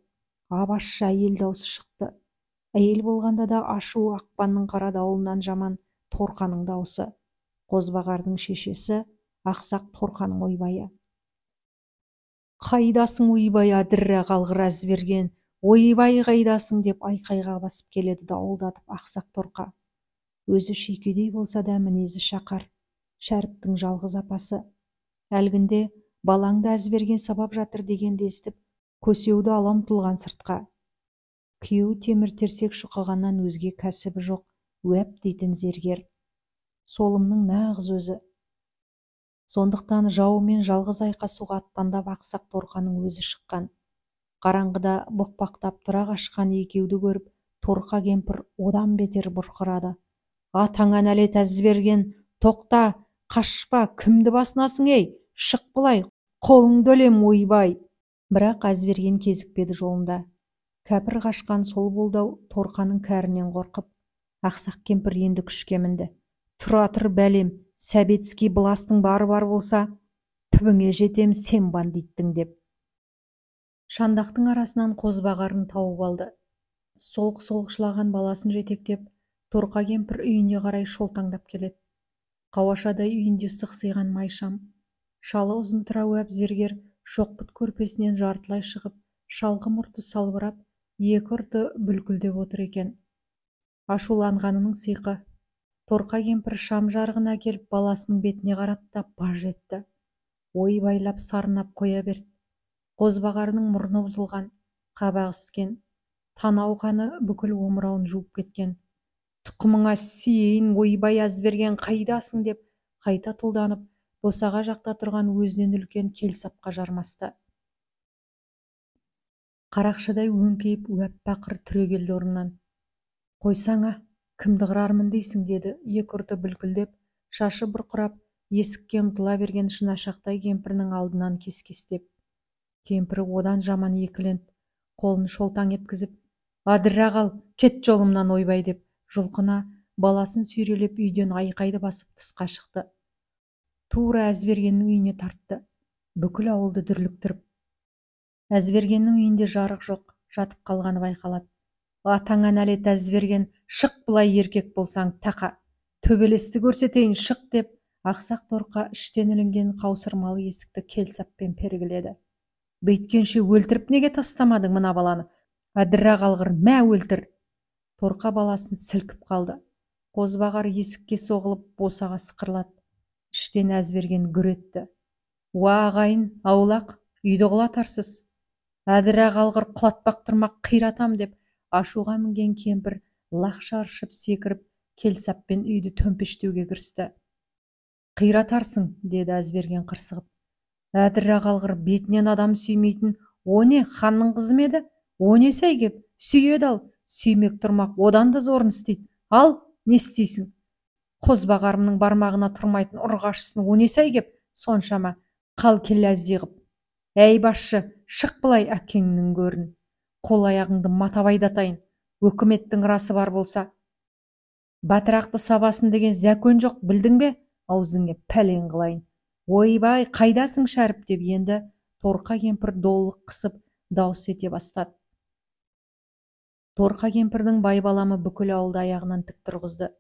Абашшы әйел даусы шықты. Әйел болғанда да ашуы ақпанның қара дауылынан жаман Торқаның даусы. Қозбағардың шешесі ақсақ Торқаның ойбайы. «Қайдасың, ойбай, адырра қалғыр Әзберген, ойбай, қайдасың!» деп айқайға басып келеді дауылдатып ақсақ Торқа. Өзі шүйкедей болса да мінезі шақар. Шәріптің жалғыз апасы. Әлгінде балаңды Әзберген сабап жатыр дегенді естіп, көсеуді ала ұмтылған сыртқа. Күйеуі темір терсек шұқығаннан өзге кәсібі жоқ, уәп дейтін зергер. Солымның нағыз өзі. Сондықтан жауымен жалғыз айқасуға аттандап ақсақ Торқаның өзі шыққан. Қараңғыда бұқпақтап тұра қашқан екеуді көріп, Торқа кемпір одан бетер бұрқырады. «Атаңа нәлет, Әзберген, тоқта, қашпа, кімді басынасың, ей, шық былай, қолыңды өлем, ойбай!» Бірақ Әзберген кезікпеді жолында. Кәпір қашқан сол болды-ау Торқаның кәрінен қорқып. Ақсақ кемпір енді күшке мінді. «Тұра тұр, бәлем, сәбетский быластың бары бар болса, түбіңе жетем, сен бандиттің!» деп. Шандақтың арасынан Қозбағарын тауып алды. Солқ-солқ жылаған баласын жетектеп, Торқа кемпір үйіне қарай шолтаңдап келеді. Қауашадай үйінде сықсиған майшам. Шалы ұзын тұра уәп зергер шоқпыт көрпесінен жартылай шығып, шалғы мұрты салбырап, екі ұрты бүлкілдеп отыр екен. Ашуланғанының сиқы. Торқа кемпір шам жарығына келіп баласының бетіне қарады да баж етті. Ойбайлап сарнап қоя берді. Қозбағарының мұрны бұзылған, қабағы іскен, танау қаны бүкіл омырауын жуып кеткен. «Тұқымыңа сиейін, ойбай, Әзберген, қайдасың!» деп қайта тұлданып, босаға жақта тұрған өзінен үлкен келсапқа жармасты. Қарақшыдай өңкиіп уәп бақыр түрегелді орнынан. «Қойсаңа, Кімді қырармын дейсің, деді екі ұрты бүлкілдеп, шашы бұрқырап, есікке ұмтыла берген шынашақтай кемпірінің алдынан кес-кестеп. Кемпірі одан жаман екіленді, қолын шолтаң еткізіп, «Адыра қал, кет жолымнан, ойбай», деп жұлқына баласын сүйрелеп үйден айқайды басып тысқа шықты. Тура Әзбергеннің үйіне тартты, бүкіл ауылды дүрліктіріп. Әзбергеннің үйінде жарық жоқ, жатып қалғаны байқалады. «Атаңа нәлет, Әзберген, шық былай, еркек болсаң, тақа, төбелесті көрсетейін, шық», деп ақсақ торқа іштен ілінген қаусырмалы есікті келсаппен пергіледі. «Бүйткенше өлтіріп неге тастамадың мына баланы? Әдіра қалғыр, мә өлтір!» Торқа баласын сілкіп қалды. Қозбағар есікке соғылып, босаға сықырлады. Іштен Әзберген гүр етті. «Уа, ағайын, аулақ, үйді құлатарсыз. Әдіра қалғыр, құлатпақ тұрмақ, қиратам», деп ашуға мінген кемпір лақша ыршып секіріп, келсаппен үйді төмпештеуге кірісті. «Қиратарсың», деді Әзберген қырсығып. «Әдіра қалғыр, бетінен адам сүймейтін, о не, ханның қызы ма еді? О не сәй кеп, сүйеді ал, сүймек тұрмақ, одан да зорын істейді. Ал, не істейсің? Қозбағарымның бармағына тұрмайтын ұрғашысын о не сәй кеп, соншама қал келәзи ғып. Әй басшы, шық былай, әкеңнің көрін. Қол аяғыңды матап айдатайын, өкіметтің расы бар болса. Батырақты сабасын деген зәкөн жоқ, білдің бе? Аузыңа пәлен қылайын. Ойбай, қайдасың, Шәріп?» деп енді торқа кемпір долық қысып дауыс ете бастады. Торқа кемпірдің байбаламы бүкіл ауылды аяғынан тік тұрғызды.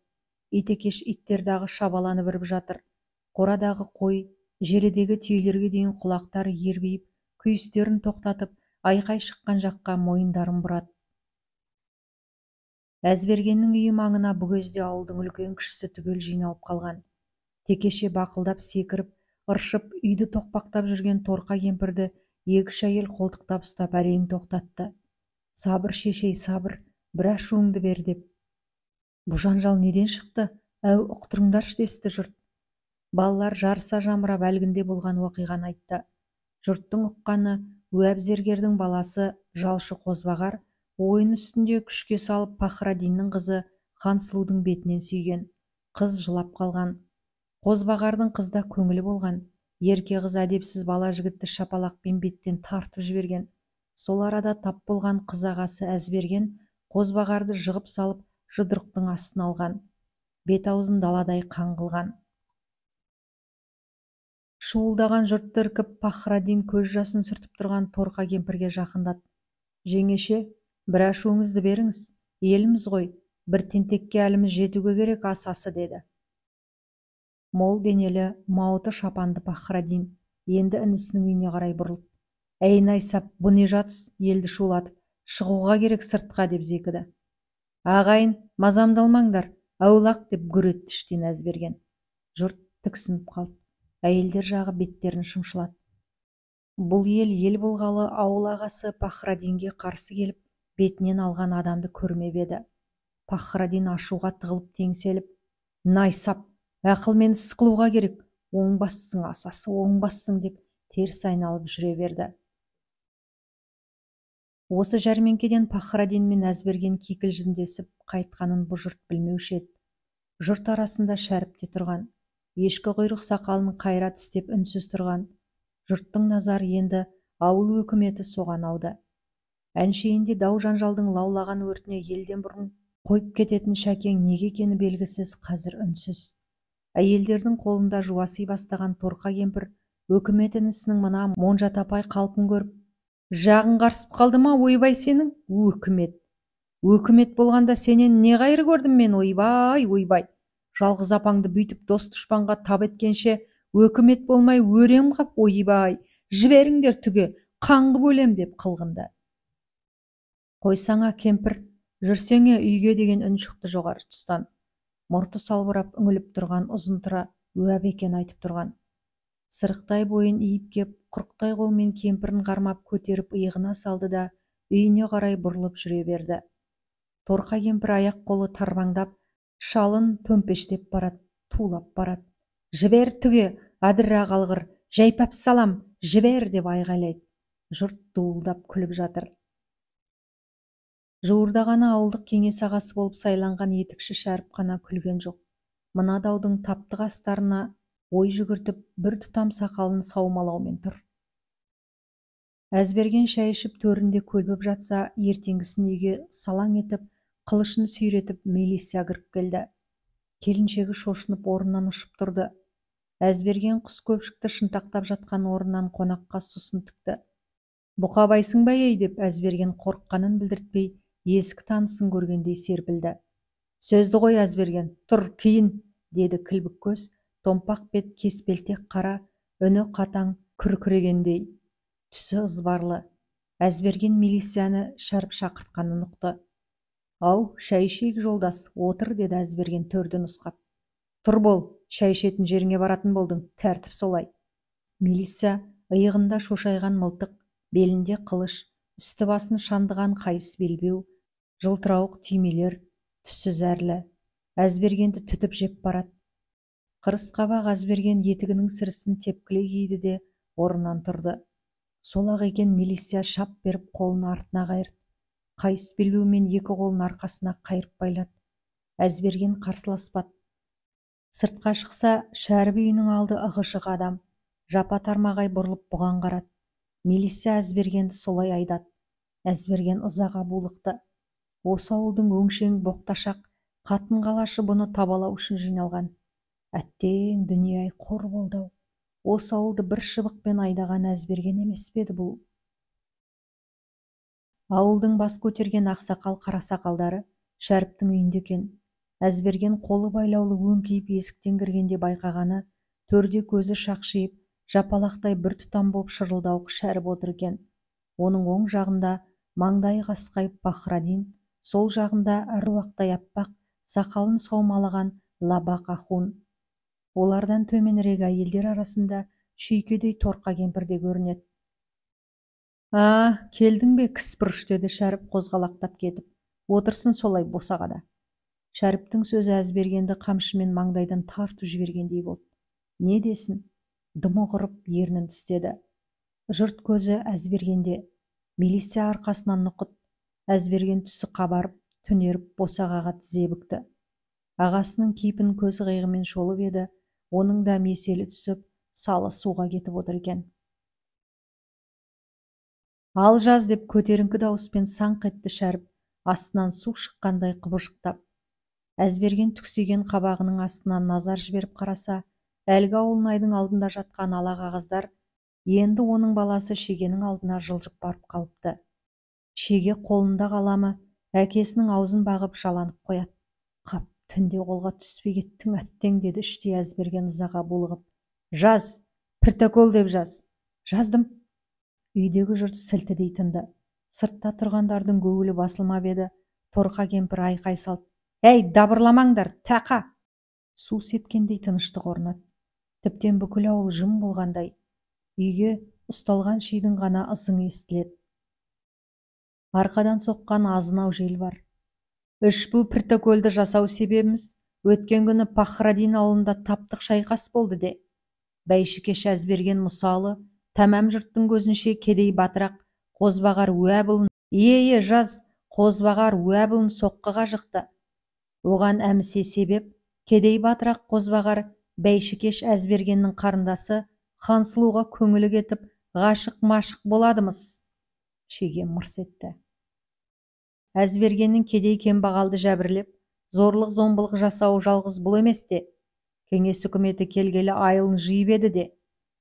Итекеш иттер дағы шабаланып үріп жатыр. Қорадағы қой, желідегі түйелерге дейін құлақтары ербиіп, күйістерін тоқтатып, айқай шыққан жаққа мойындарын бұрады. Әзбергеннің үйі маңына бұ кезде ауылдың үлкен кішісі түгел жиналып қалған. Текеше бақылдап секіріп, ыршып, үйді тоқпақтап жүрген торқа кемпірді екі-үш әйел қолтықтап ұстап әрең тоқтатты. «Сабыр, шешей, сабыр, бір ашуыңды бер», деп. «Бұ жанжал неден шықты? Әу, ұқтырыңдаршы», десті жұрт. Балалар жарыса жамырап әлгінде болған оқиғаны айтты. Жұрттың ұққаны, Уәп зергердің баласы жалшы Қозбағар ойын үстінде күшке салып Пахрадиннің қызы Хансұлудың бетінен сүйген. Қыз жылап қалған. Қозбағардың қызда көңілі болған. Ерке қыз әдепсіз бала жігітті шапалақпен беттен тартып жіберген. Сол арада тап болған қыз ағасы Әзберген Қозбағарды жығып салып жұдырықтың астына алған. Бет аузын даладай қан қылған. Шуылдаған жұртты іркіп, Пахрадин көз жасын сүртіп тұрған торқа кемпірге жақындады. «Жеңеше, бір ашуыңызды беріңіз, еліміз ғой, бір тентекке әліміз жетуге керек асасы», деді. Мол денелі, мауыты шапанды Пахрадин енді інісінің үйіне қарай бұрылды. «Әй, найсап, бұ не жатыс, елді шулатып, шығуға керек сыртқа», деп зекіді. «Ағайын, мазамды алмаңдар, аулақ», деп гүр етті іштен Әзберген. Жұрт тіксініп қалды. Әйелдер жағы беттерін шымшылады. Бұл ел ел болғалы ауыл ағасы Пахрадинге қарсы келіп, бетінен алған адамды көрмеп еді. Пахрадин ашуға тығылып теңселіп, «Найсап, ақылмен іс қылуға керек, оңбассың асасы, оңбассың», деп теріс айналып жүре берді. Осы жәрмеңкеден Пахрадин мен Әзберген кикілжіңдесіп қайтқанын бұ жұрт білмеуші еді. Жұрт арасында Шәріп те тұрған. Ешкі құйрық сақалын қайра тістеп үнсіз тұрған. Жұрттың назары енді ауыл өкіметі соған ауды. Әншейінде дау-жанжалдың лаулаған өртіне елден бұрын қойып кететін Шәкең неге екені белгісіз қазір үнсіз. Әйелдердің қолында жуаси бастаған торқа кемпір өкімет інісінің мына монжатапай қалпын көріп, «Жағың қарсып қалды ма, ойбай сенің? Өкімет! Өкімет болғанда сенен не қайыр көрдім мен, ойбай, ойбай! Жалғыз апаңды бүйтіп дос дұшпанға тап еткенше өкімет болмай өрем қап, ойбай, жіберіңдер түге, қаңғып өлем», деп қылғынды. «Қойсаңа, кемпір, жүрсеңе үйге», деген үн шықты жоғары тұстан. Мұрты салбырап үңіліп тұрған ұзын тұра Уәп екен айтып тұрған. Сырықтай бойын иіп кеп, құрықтай қолмен кемпірін қармап көтеріп иығына салды да үйіне қарай бұрылып жүре берді. Торқа кемпір аяқ қолы тарбаңдап, шалын төмпештеп барады, тулап барады. «Жібер түге, адыра қалғыр, жайпап салам, жібер», деп айғайлайды. Жұрт дуылдап күліп жатыр. Жуырда ғана ауылдық кеңес ағасы болып сайланған етікші Шәріп қана күлген жоқ. Мына даудың таптық астарына ой жүгіртіп, бір тұтам сақалын саумалаумен тұр. Әзберген шай ішіп төрінде көлбіп жатса, ертеңгісін үйге салаң етіп, қылышын сүйретіп милиция кіріп келді. Келіншегі шошынып орнынан ұшып тұрды. Әзберген құс көпшікті шынтақтап жатқан орнынан қонаққа сұсын тікті. Бұқабайсың ба ей, деп Әзберген қорыққанын білдіртпей, ескі танысын көргендей серпілді. Сөзді қой, Әзберген, тұр, киін, деді кілбік көз, томпақ бет, кеспелтек қара, үні қатаң күркірегендей, түсі ызбарлы. Әзберген милицияны Шәріп шақыртқанын ұқты. Ау, шай ішейік, жолдас, отыр, деді Әзберген төрді нұсқап. Тұр бол, шай ішетін жеріңе баратын болдың, тәртіп солай. Милиция иығында шошайған мылтық, белінде қылыш, үсті басын шандыған қайыс белбеу, жылтырауық түймелер, түсі зәрлі. Әзбергенді түтіп жеп барады. Қырыс қабақ Әзберген етігінің сірісін тепкілей киді де орнынан тұрды. Сол-ақ екен, милиция шап беріп қолын артына қайырды. Қайыс белбеумен екі қолын арқасына қайырып байлады. Әзберген қарсыласпады. Сыртқа шықса, Шәріп үйінің алды ығы-жығы адам. Жапа тармағай бұрылып бұған қарады. Милиция Әзбергенді солай айдады. Әзберген ызаға булықты. Осы ауылдың өңшең боқташақ қатын-қалашы бұны табалау үшін жиналған. Әттең, дүние-ай, қор болды-ау. Осы ауылды бір шыбықпен айдаған Әзберген емес пе еді бұл? Ауылдың бас көтерген ақсақал қарасақалдары Шәріптің үйінде екен. Әзберген қолы байлаулы өңкиіп есіктен кіргенде байқағаны, төрде көзі шақшиып, жапалақтай бір тұтам боп шырылдауық Шәріп отыр екен. Оның оң жағында маңдайы қасқайып Пахрадин, сол жағында әруақтай аппақ, сақалын саумалаған Лабақ ахун. Олардан төменірек әйелдер арасында шүйкедей торқа кемпір де көрінеді. А, келдің бе, кіс бұрыш, деді Шәріп қозғалақтап кетіп. Отырсын солай босағада. Шәріптің сөзі Әзбергенді қамшымен маңдайдан тартып жібергендей болды. Не десін? Дымы құрып ернін тістеді. Жұрт көзі Әзбергенде. Милиция арқасынан нұқыт. Әзберген түсі қабарып, түнеріп босағаға тізе бүкті. Ағасының кейпін көз қиығымен шолып еді, оның да меселі түсіп, салы суға кетіп отыр екен. Ал жаз, деп көтеріңкі дауыспен саңқ етті Шәріп, астынан су шыққандай қыбыжықтап. Әзберген түксиген қабағының астынан назар жіберіп қараса, әлгі ауылнайдың алдында жатқан ала қағаздар енді оның баласы Шегенің алдына жылжып барып қалыпты. Шеге қолында қаламы, әкесінің аузын бағып жаланып қояды. Қап, түнде қолға түспей кеттің, әттең, деді іштей Әзберген ызаға булығып. Жаз, протокол деп жаз. Жаздым. Үйдегі жұрт сілтідей тынды. Сыртта тұрғандардың көңілі басылмап еді, торқа кемпір айқай салды. Әй, дабырламаңдар, тақа! Су сепкендей тыныштық орнады. Тіптен бүкіл ауыл жым болғандай. Үйге ұсталған шидің ғана ызыңы естіледі. Арқадан соққан азынау жел бар. Үшбу протоколды жасау себебіміз, өткен күні Пахрадин ауылында таптық шайқас болды де. Бәйшікеш Әзберген Мұсалы, тәмәм жұрттың көзінше кедей батырақ, Қозбағар Уәбұлын, ие-е, жаз, Қозбағар Уәбұлын соққыға жықты. Оған әмісе себеп, кедей батырақ Қозбағар Бәйшікеш Әзбергеннің қарындасы Хансұлуға көңілі кетіп, ғашық-машық боладымыз. Шеге мырс етті. Әзбергеннің кедей кембағалды жәбірлеп, зорлық-зомбылық жасауы жалғыз бұл емес те. Кеңес үкіметі келгелі айылын жиып еді де.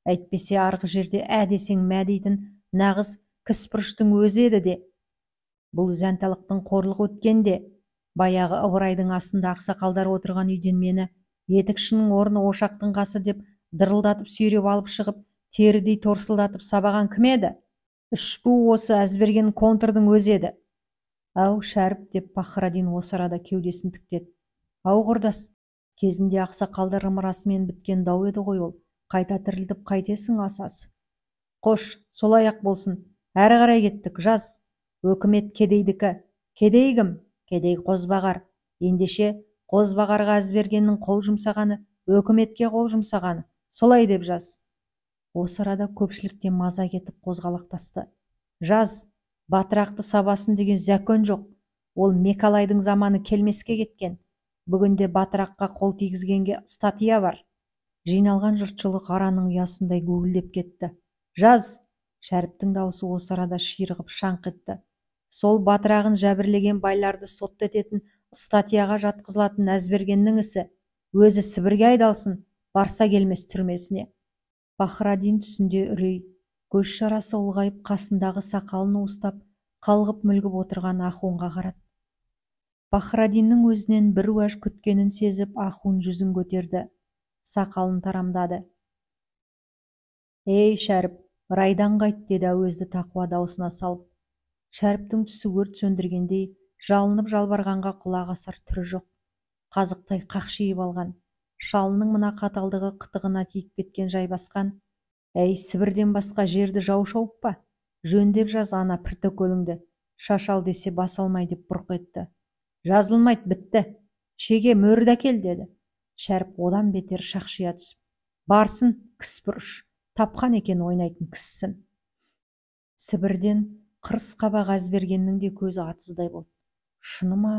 Әйтпесе арғы жерде ә десең мә дейтін нағыз кіспұрыштың өзі еді де. Бұл зәнталықтың қорлығы өткенде, баяғы Ыбырайдың астында ақсақалдар отырған үйден мені етікшінің орны ошақтың қасы деп дырылдатып сүйреп алып шығып, терідей торсылдатып сабаған кім еді? Үшбу осы Әзберген контрдың өзі еді. Ау, Шәріп, деп Пахрадин осы арада кеудесін тіктеді. Ау, құрдас, кезінде ақсақалдар ымырасымен біткен дау еді ғой ол. Қайта тірілтіп қайтесің асасы. Қош, солай-ақ болсын. Әрі қарай кеттік, жаз. Өкімет кедейдікі. Кедей кім? Кедей Қозбағар. Ендеше, Қозбағарға Әзбергеннің қол жұмсағаны, өкіметке қол жұмсағаны. Солай деп жаз. Осы арада көпшіліктен маза кетіп қозғалақтасты. Жаз, батырақты сабасын деген зәкөн жоқ. Ол Мекалайдың заманы келмеске кеткен. Бүгінде батыраққа қол тигізгенге статья бар. Жиналған жұртшылық араның ұясындай гуілдеп кетті. Жаз! Шәріптің даусы осы арада ширығып шаңқ етті. Сол батырағын жәбірлеген байларды сотты ететін статьяға жатқызылатын Әзбергеннің ісі. Өзі Сібірге айдалсын, барса келмес түрмесіне. Пахраддин түсінде үрей, көз шарасы ұлғайып қасындағы сақалын уыстап, қалғып мүлгіп отырған ахунға қарады. Пахраддиннің өзінен бір уәж күткенін сезіп, ахун жүзін көтерді, сақалын тарамдады. Ей, Шәріп, райдан қайт, деді әуезді тақуа даусына салып. Шәріптің түсі өрт сөндіргендей, жалынып жалбарғанға құлақ асар түрі жоқ. Қазықтай қақшиып алған. Шалының мына қаталдығы қытығына тиіп кеткен жайбасқан. Әй, Сібірден басқа жерді жау шауып па? Жөндеп жаз ана піртөкөліңді. Шашал десе бас алмай деп бұрқ етті. Жазылмайды, бітті. Шеге мөрді әкел, деді. Шәріп одан бетер шақшия түсіп. Барсын, кіс бұрыш. Тапқан екен ойнайтын кісісін. Сібірден қырыс қабақ Әзбергеннің де көзі атыздай болды. Шыны ма,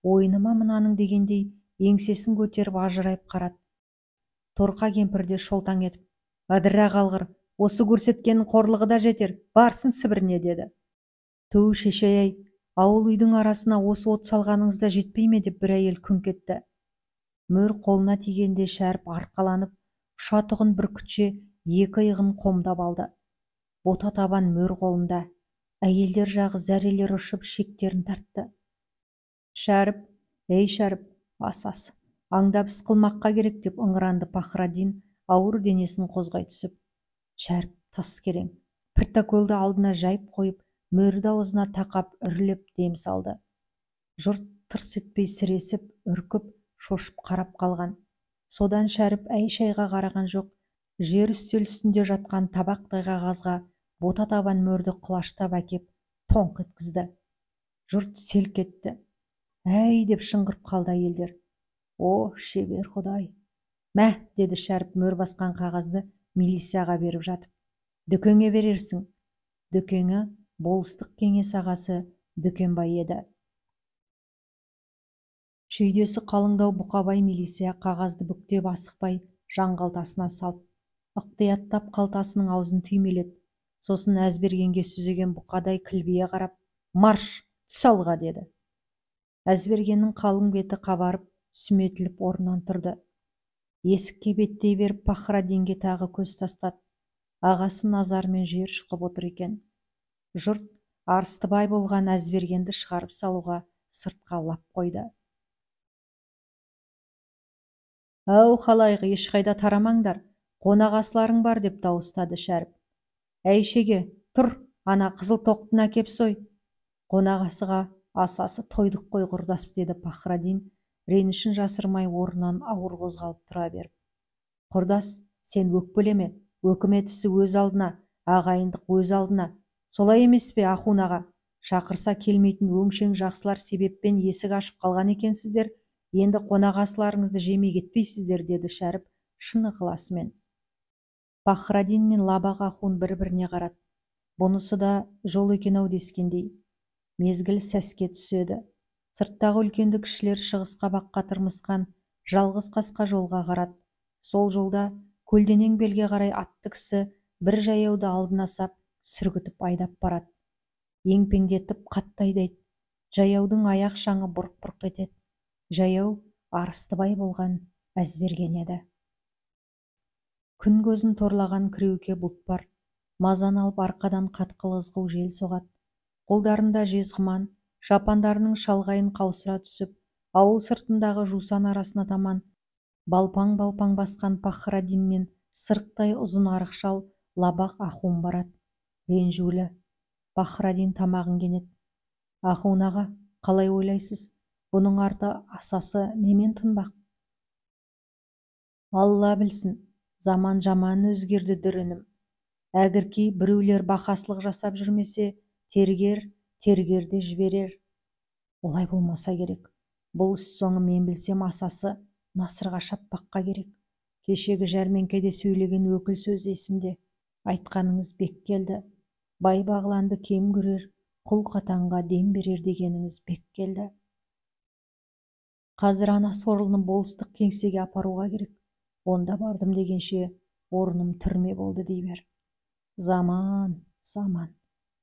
ойыны ма мынаның дегендей еңсесін көтеріп ажырайып қарады. Торқа кемпір де шолтаң етіп, «Ыдыра қалғыр, осы көрсеткеннің қорлығы да жетер, барсын Сібіріне», деді. Түу, шешей-ай, ауыл үйдің арасына осы от салғаныңыз да жетпей ме, деп бір әйел күңк етті. Мөр қолына тигенде Шәріп арқаланып, ұшатұғын бүркітше екі иығын қомдап алды. Бота табан мөр қолында. Әйелдер жағы зәрелер ұшып шектерін тартты. Шәріп, ей Шәріп, ас-ас, аңдап іс қылмаққа керек, деп ыңыранды Пахраддин ауыр денесін қозғай түсіп. Шәріп тас керең, піртәкөлді алдына жайып қойып, мөрді аузына тақап үрлеп дем салды. Жұрт тырс етпей сіресіп, үркіп, шошып қарап қалған. Содан Шәріп әй-шайға қараған жоқ, жер үстел үстінде жатқан табақтай қағазға бота табан мөрді құлаштап әкеп тоңқ еткізді. Жұрт селк етті. Әй, деп шыңғырып қалды әйелдер. О, шебер құдай! Мә, деді Шәріп мөр басқан қағазды милицияға беріп жатып. Дүкеңе берерсің. Дүкеңі болыстық кеңес ағасы Дүкенбай еді. Шүйдесі қалыңдау Бұқабай милиция қағазды бүктеп асықпай жан қалтасына салды. Ықтияттап қалтасының аузын түймеледі. Сосын Әзбергенге сүзеген бұқадай кілбие қарап, «Марш, түс алға», деді. Әзбергеннің қалың беті қабарып, сүметіліп орнынан тұрды. Есікке беттей беріп Пахраддинге тағы көз тастады. Ағасы назарымен жер шұқып отыр екен. Жұрт арыстыбай болған Әзбергенді шығарып салуға сыртқа лап қойды. Әу, халайық, ешқайда тарамаңдар, қонақ асыларың бар, деп дауыстады Шәріп. Әй, шеге, тұр, ана қызыл тоқтыны әкеп сой. Қонақ асыға асасы тойдық қой, құрдас, деді Пахраддин, ренішін жасырмай орнынан ауыр қозғалып тұра беріп. Құрдас, сен өкпелеме, өкімет ісі өз алдына, ағайындық өз алдына. Солай емес пе, ахун аға? Шақырса келмейтін өңшең жақсылар себеппен есік ашып қалған екенсіздер, енді қонақ асыларыңызды жемей кетпейсіздер, деді Шәріп шын ықыласымен. Пахраддин мен Лабақ ахун бір-біріне қарады. Бұнысы да жол екен-ау дескендей. Мезгіл сәске түседі. Сырттағы үлкенді кішілер шығыс қабаққа тырмысқан жалғыз қасқа жолға қарады. Сол жолда көлденең белге қарай атты кісі бір жаяуды алдына сап, сүргітіп айдап барады. Еңпеңдетіп қатты айдайды. Жаяудың аяқ шаңы бұрқ-бұрқ етеді. Жаяу арыстыбай болған Әзберген еді. Күн көзін торлаған кіреуке бұлт бар. Мазаны алып арқадан қатқыл ызғу жел соғады. Қолдарында жез құман, шапандарының шалғайын қаусыра түсіп, ауыл сыртындағы жусан арасына таман балпаң-балпаң басқан Пахраддин мен сырықтай ұзын арық шал Лабақ ахун барады. Ренжулі. Пахраддин тамағын кенет. Ахун аға, қалай ойлайсыз? Бұның арты асасы немен тынбақ? Алла білсін, заман жаман өзгерді дүрінім. Әгіркей біреулер бақасылық жасап жүрмесе, тергер, тергерде жіберер. Олай болмаса керек. Бұл іс соңы мен білсем асасы насырға шаппаққа керек. Кешегі жәрмеңкеде сөйлеген өкіл сөз есімде. Айтқаныңыз бек келді. Бай бағланды кем көрер, Құл қатанға дем берер дегеніңіз бек келді. Қазір ана сорлыны болыстық кеңсеге апаруға керек. Онда бардым дегенше орным түрме болды дей бер. Заман, заман,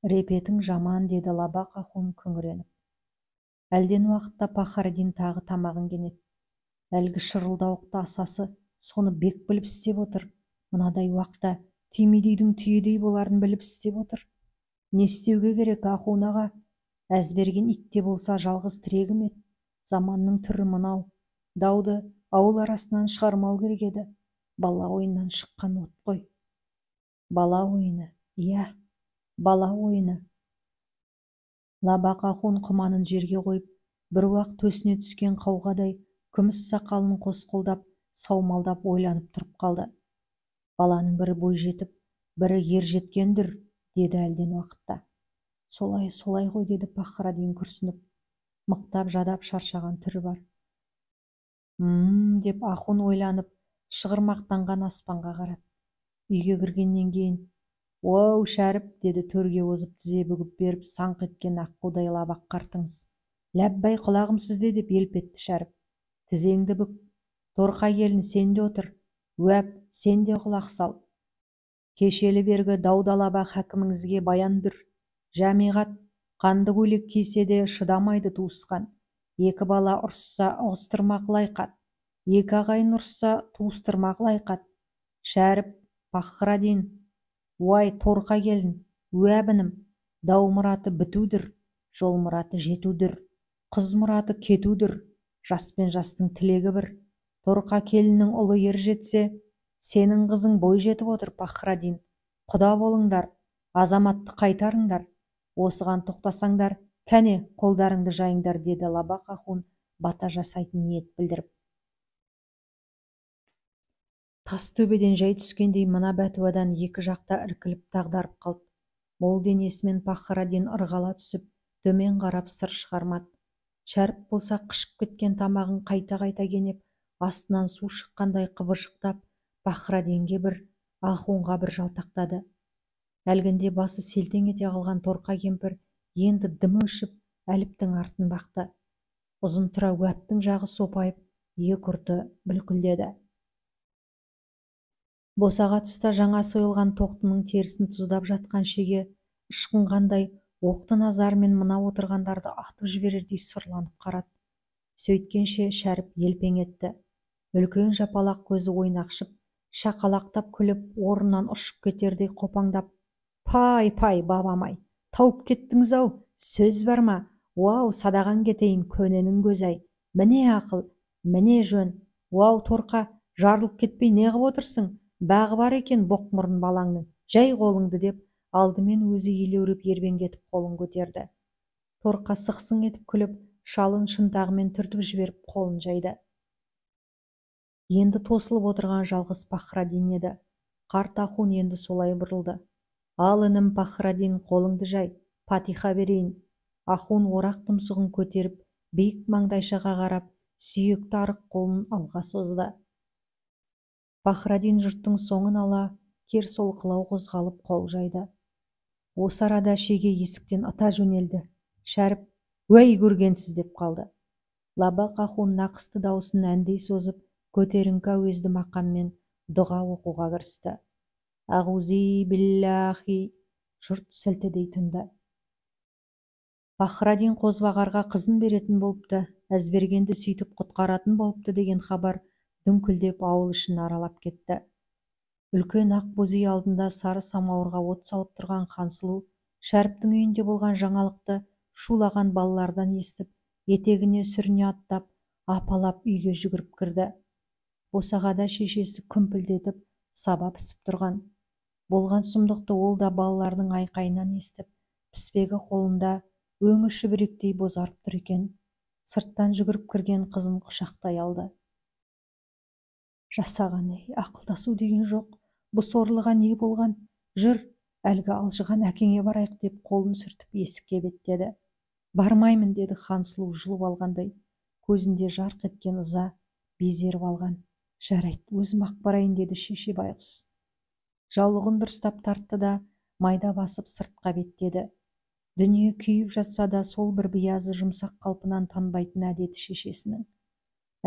репетің жаман, деді Лабақ ахун күңіреніп. Әлден уақытта Пахраддин тағы тамағын кенет. Әлгі шырылдауықты асасы соны бек біліп істеп отыр. Мынадай уақытта түймедейдің түйедей боларын біліп істеп отыр. Не істеуге керек, ахун аға? Әзберген итте болса жалғыз тірегім еді. Заманның түрі мынау. Дауды ауыл арасынан шығармау керек еді. Бала ойыннан шыққан от қой. Бала ойыны, иә, бала ойыны. Лабақ ахун құманын жерге қойып, бір уақ төсіне түскен қауғадай күміс сақалын қос қолдап, саумалдап ойланып тұрып қалды. Баланың бірі бой жетіп, бірі ер жеткендір, деді әлден уақытта. Солай, солай ғой, деді Пахраддин күрсініп. Мықтап жадап шаршаған түрі бар. Деп ахун ойланып, шығырмақтанған аспанға қарады. Үйге кіргеннен кейін, «Оу, Шәріп», деді төрге озып тізе бүгіп беріп саңқ еткен аққудай лабақ қартыңыз. «Ләббай, құлағым сізде», деп елп етті Шәріп. «Тізеңді бүк, торқа келін, сен де отыр, уәп, сен де құлақ сал. Кешелі бергі даудалаба хакіміңізге баяндыр. Жәмиғат, қанды көйлек кисе де шыдамайды туысқан. Екі бала ұрысса ұғыстырмақ лайқат, екі ағайын ұрысса туыстырмақ лайқат. Шәріп, Пахраддин, уай, торқа келін, уәп інім, дау мұраты бітудір, жол мұраты жетудір, қыз мұраты кетудір, жас пен жастың тілегі бір. Торқа келіннің ұлы ер жетсе, сенің қызың бой жетіп отыр, Пахраддин. Құда болыңдар, азаматты қайтарыңдар. Осыған тоқтасаңдар, кәне, қолдарыңды жайыңдар, деді Лабақ ахун бата жасайтын ниет білдіріп. Тас төбеден жай түскендей мына бәтуадан екі жақта іркіліп дағдарып қалды. Мол денесімен Пахраддин ырғала түсіп, төмен қарап сыр шығармады. Шәріп болса қышып кеткен тамағын қайта-қайта кенеп, астынан су шыққандай қыбыржықтап, Пахраддинге бір, ахунға бір жалтақтады. Әлгінде басы селтең ете қалған торқа кемпір енді дымы өшіп, әліптің артын бақты. Ұзын тұра уәптің жағы сопайып, екі ұрты бүлкілдеді. Босаға тұста жаңа сойылған тоқтының терісін тұздап жатқан шеге ышқынғандай оқты назарымен мына отырғандарды атып жіберердей сұрланып қарады. Сөйткенше Шәріп елпең етті. Үлкен жапалақ көзі ойнақшып, шақалақтап күліп, орнынан ұшып кетердей қопаңдап, «Пай, пай, бабам-ай, тауып кеттіңіз-ау, сөз бар ма? Уау, садаған кетейін, көненің көзі-ай, міне ақыл, міне жөн, уау, торқа, жарылып кетпей не қып отырсың? Бағы бар екен боқ мұрын балаңның, жай қолыңды», деп алдымен өзі елеуреп ербеңдетіп қолын көтерді. Торқа сықсың етіп күліп, шалын шынтағымен түртіп жіберіп қолын жайды. Енді тосылып отырған жалғыз Пахраддин еді. Қарт ахун енді солай бұрылды. «Ал інім Пахраддин, қолыңды жай, патиха берейін». Ахун орақ тұмсығын көтеріп, биік маңдайшаға қарап, сүйекті арық қолын алға созды. Пахраддин жұрттың соңын ала, кер солқылау қозғалып қол жайды. Осы арада шеге есіктен ата жөнелді. Шәріп, «Уәй, көргенсіз», деп қалды. Лабақ ахун нақысты даусын әндей созып, көтеріңкі әуезді мақаммен дұға оқуға кірісті. Ағузи биллахи, жұрт сілтідей тынды. Пахраддин Қозбағарға қызын беретін болыпты, Әзбергенді сөйтіп құтқаратын болыпты деген хабар дүңкілдеп ауыл ішін аралап кетті. Үлкен ақ боз үй алдында сары самауырға от салып тұрған Хансұлу Шәріптің үйінде болған жаңалықты шулаған балалардан естіп, етегіне сүріне аттап, апалап үйге жүгіріп кірді. Босағада шешесі күмпілдетіп саба пісіп тұрған. Болған сұмдықты ол да балалардың айқайынан естіп, піспегі қолында өңі шүберектей бозарып тұр екен. Сырттан жүгіріп кірген қызын құшақтай алды. Жасаған ей, ақылдасу деген жоқ, бұ сорлыға не болған? Жүр, әлгі алжыған әкеңе барайық, деп қолын сүртіп есікке беттеді. Бармаймын, деді Хансұлу жұлып алғандай, көзінде жарқ еткен ыза безеріп алған. Жарайды, өзім ақ барайын, деді шеше байғұс. Жаулығын дұрыстап тартты да, майда басып сыртқа беттеді. Дүние күйіп жатса да сол бір биязы жұмсақ қалпынан танбайтын әдеті шешесінің.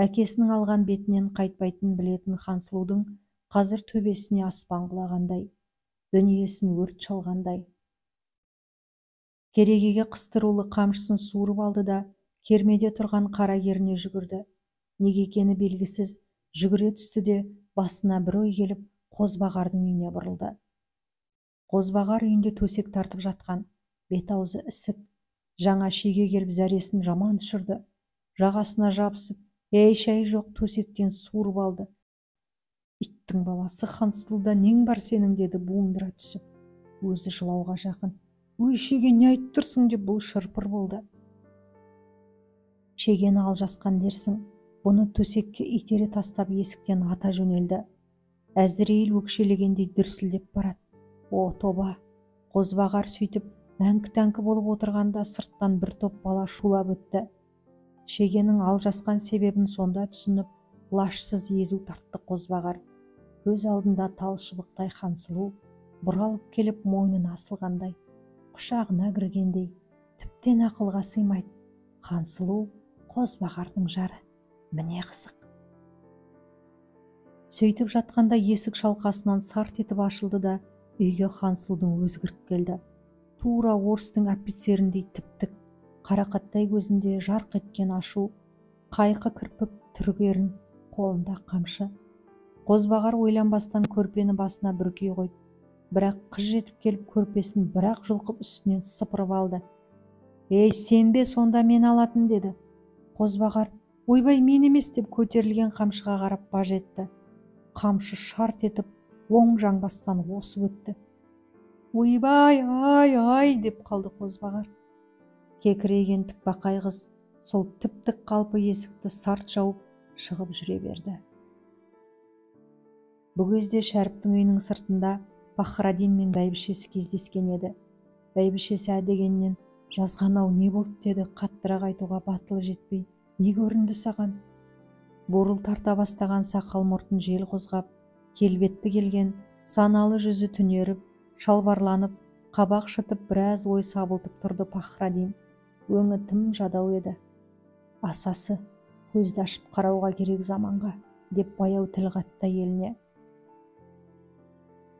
Әкесінің алған бетінен қайтпайтын білетін Хансұлудың қазір төбесіне аспан құлағандай, дүниесін өрт шалғандай. Керегеге қыстырулы қамшысын суырып алды да кермеде тұрған қарагеріне жүгірді. Неге екені белгісіз, жүгіре түсті де басына бір ой келіп, Қозбағардың үйіне бұрылды. Қозбағар үйінде төсек тартып жатқан, бет аузы ісік, жаңа шеге келіп зәресін жаман түсірді. Жағасына жабысып, әй шай жоқ төсектен суырып алды. Иттің баласы Хансұлуда нең бар сенің, деді буындыра түсіп. Өзі жылауға жақын. Өй, шеге, не айтып тұрсың, деп бұл шырпыр болды. Шегені алжасқан дерсің, бұны төсекке итере тастап есіктен ата жөнелді. Әзірейіл өкшелегендей дүрсілдеп барады. О, тоба! Қозбағар сөйтіп әңкі-тәңкі болып отырғанда сырттан бір топ бала шулап өтті. Шегенің алжасқан себебін сонда түсініп, лашсыз езу тартты Қозбағар. Көз алдында тал шыбықтай Хансұлу бұралып келіп мойнына асылғандай, құшағына кіргендей, тіптен ақылға сыймайды. Хансұлу Қозбағардың жары. Міне қызық. Сөйтіп жатқанда есік шалқасынан сарт етіп ашылды да үйге Хансұлудың өзі кіріп келді. Тура орыстың офицеріндей тіп-тік, қарақаттай көзінде жарқ еткен ашу, қайқы кірпік түргерін, қолында қамшы. Қозбағар ойланбастан көрпені басына бүркей қойды. Бірақ қыз жетіп келіп көрпесін бірақ жұлқып үстінен сыпырып алды. Ей, сен бе сонда мен алатын, деді. Қозбағар, ойбай, мен емес, деп көтерілген қамшыға қарап баж етті. Қамшы шарт етіп, оң жамбастан осып өтті. Ойбай, ай, ай, деп қалды Қозбағар. Кекірейген түкбақай қыз сол тіп-тік қалпы есікті сарт жауып шығып жүре берді. Бұл кезде Шәріптің үйінің сыртында Пахрадин мен бәйбішесі кездескен еді. Бәйбішесі әдегеннен жазған ау не болды деді қаттырақ айтуға батылы жетпей. Не көрінді саған? Бурыл тарта бастаған сақал мұртын жел қозғап, келбетті келген, саналы жүзі түнеріп, шалбарланып, қабақ шытып біраз ой сабылтып тұрды Пахрадин. Өңі тым жадау еді. Асасы, көзді ашып қарауға керек заманға, деп баяу тіл қатты әйеліне.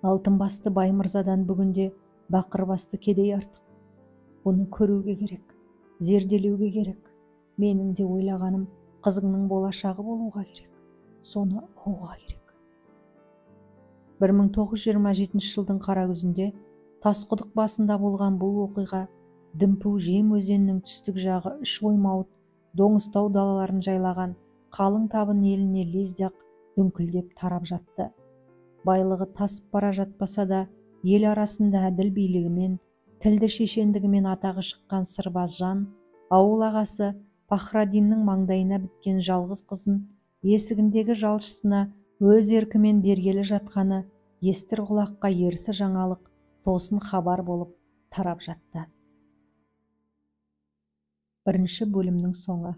Алтын басты бай мырзадан бүгінде бақыр басты кедей артық. Бұны көруге керек, зерделеуге керек. Менің де ойлағаным қызыңның болашағы болуға керек, соны ұғуға керек. 1927 жылдың қара күзінде Тасқұдық басында болған бұл оқиға дүмпу Жем өзенінің түстік жағы үш оймауыт Доңызтау далаларын жайлаған қалың табын еліне лезде-ақ дүңкілдеп тарап жатты. Байлығы тасып бара жатпаса да, ел арасында әділ билігімен, тілді шешендігімен атағы шыққан сырбаз жан, ауыл ағасы Пахрадиннің маңдайына біткен жалғыз қызын есігіндегі жалшысына өз еркімен бергелі жатқаны естір құлаққа ерсі жаңалық, тосын хабар болып тарап жатты. Бірінші бөлімнің соңы.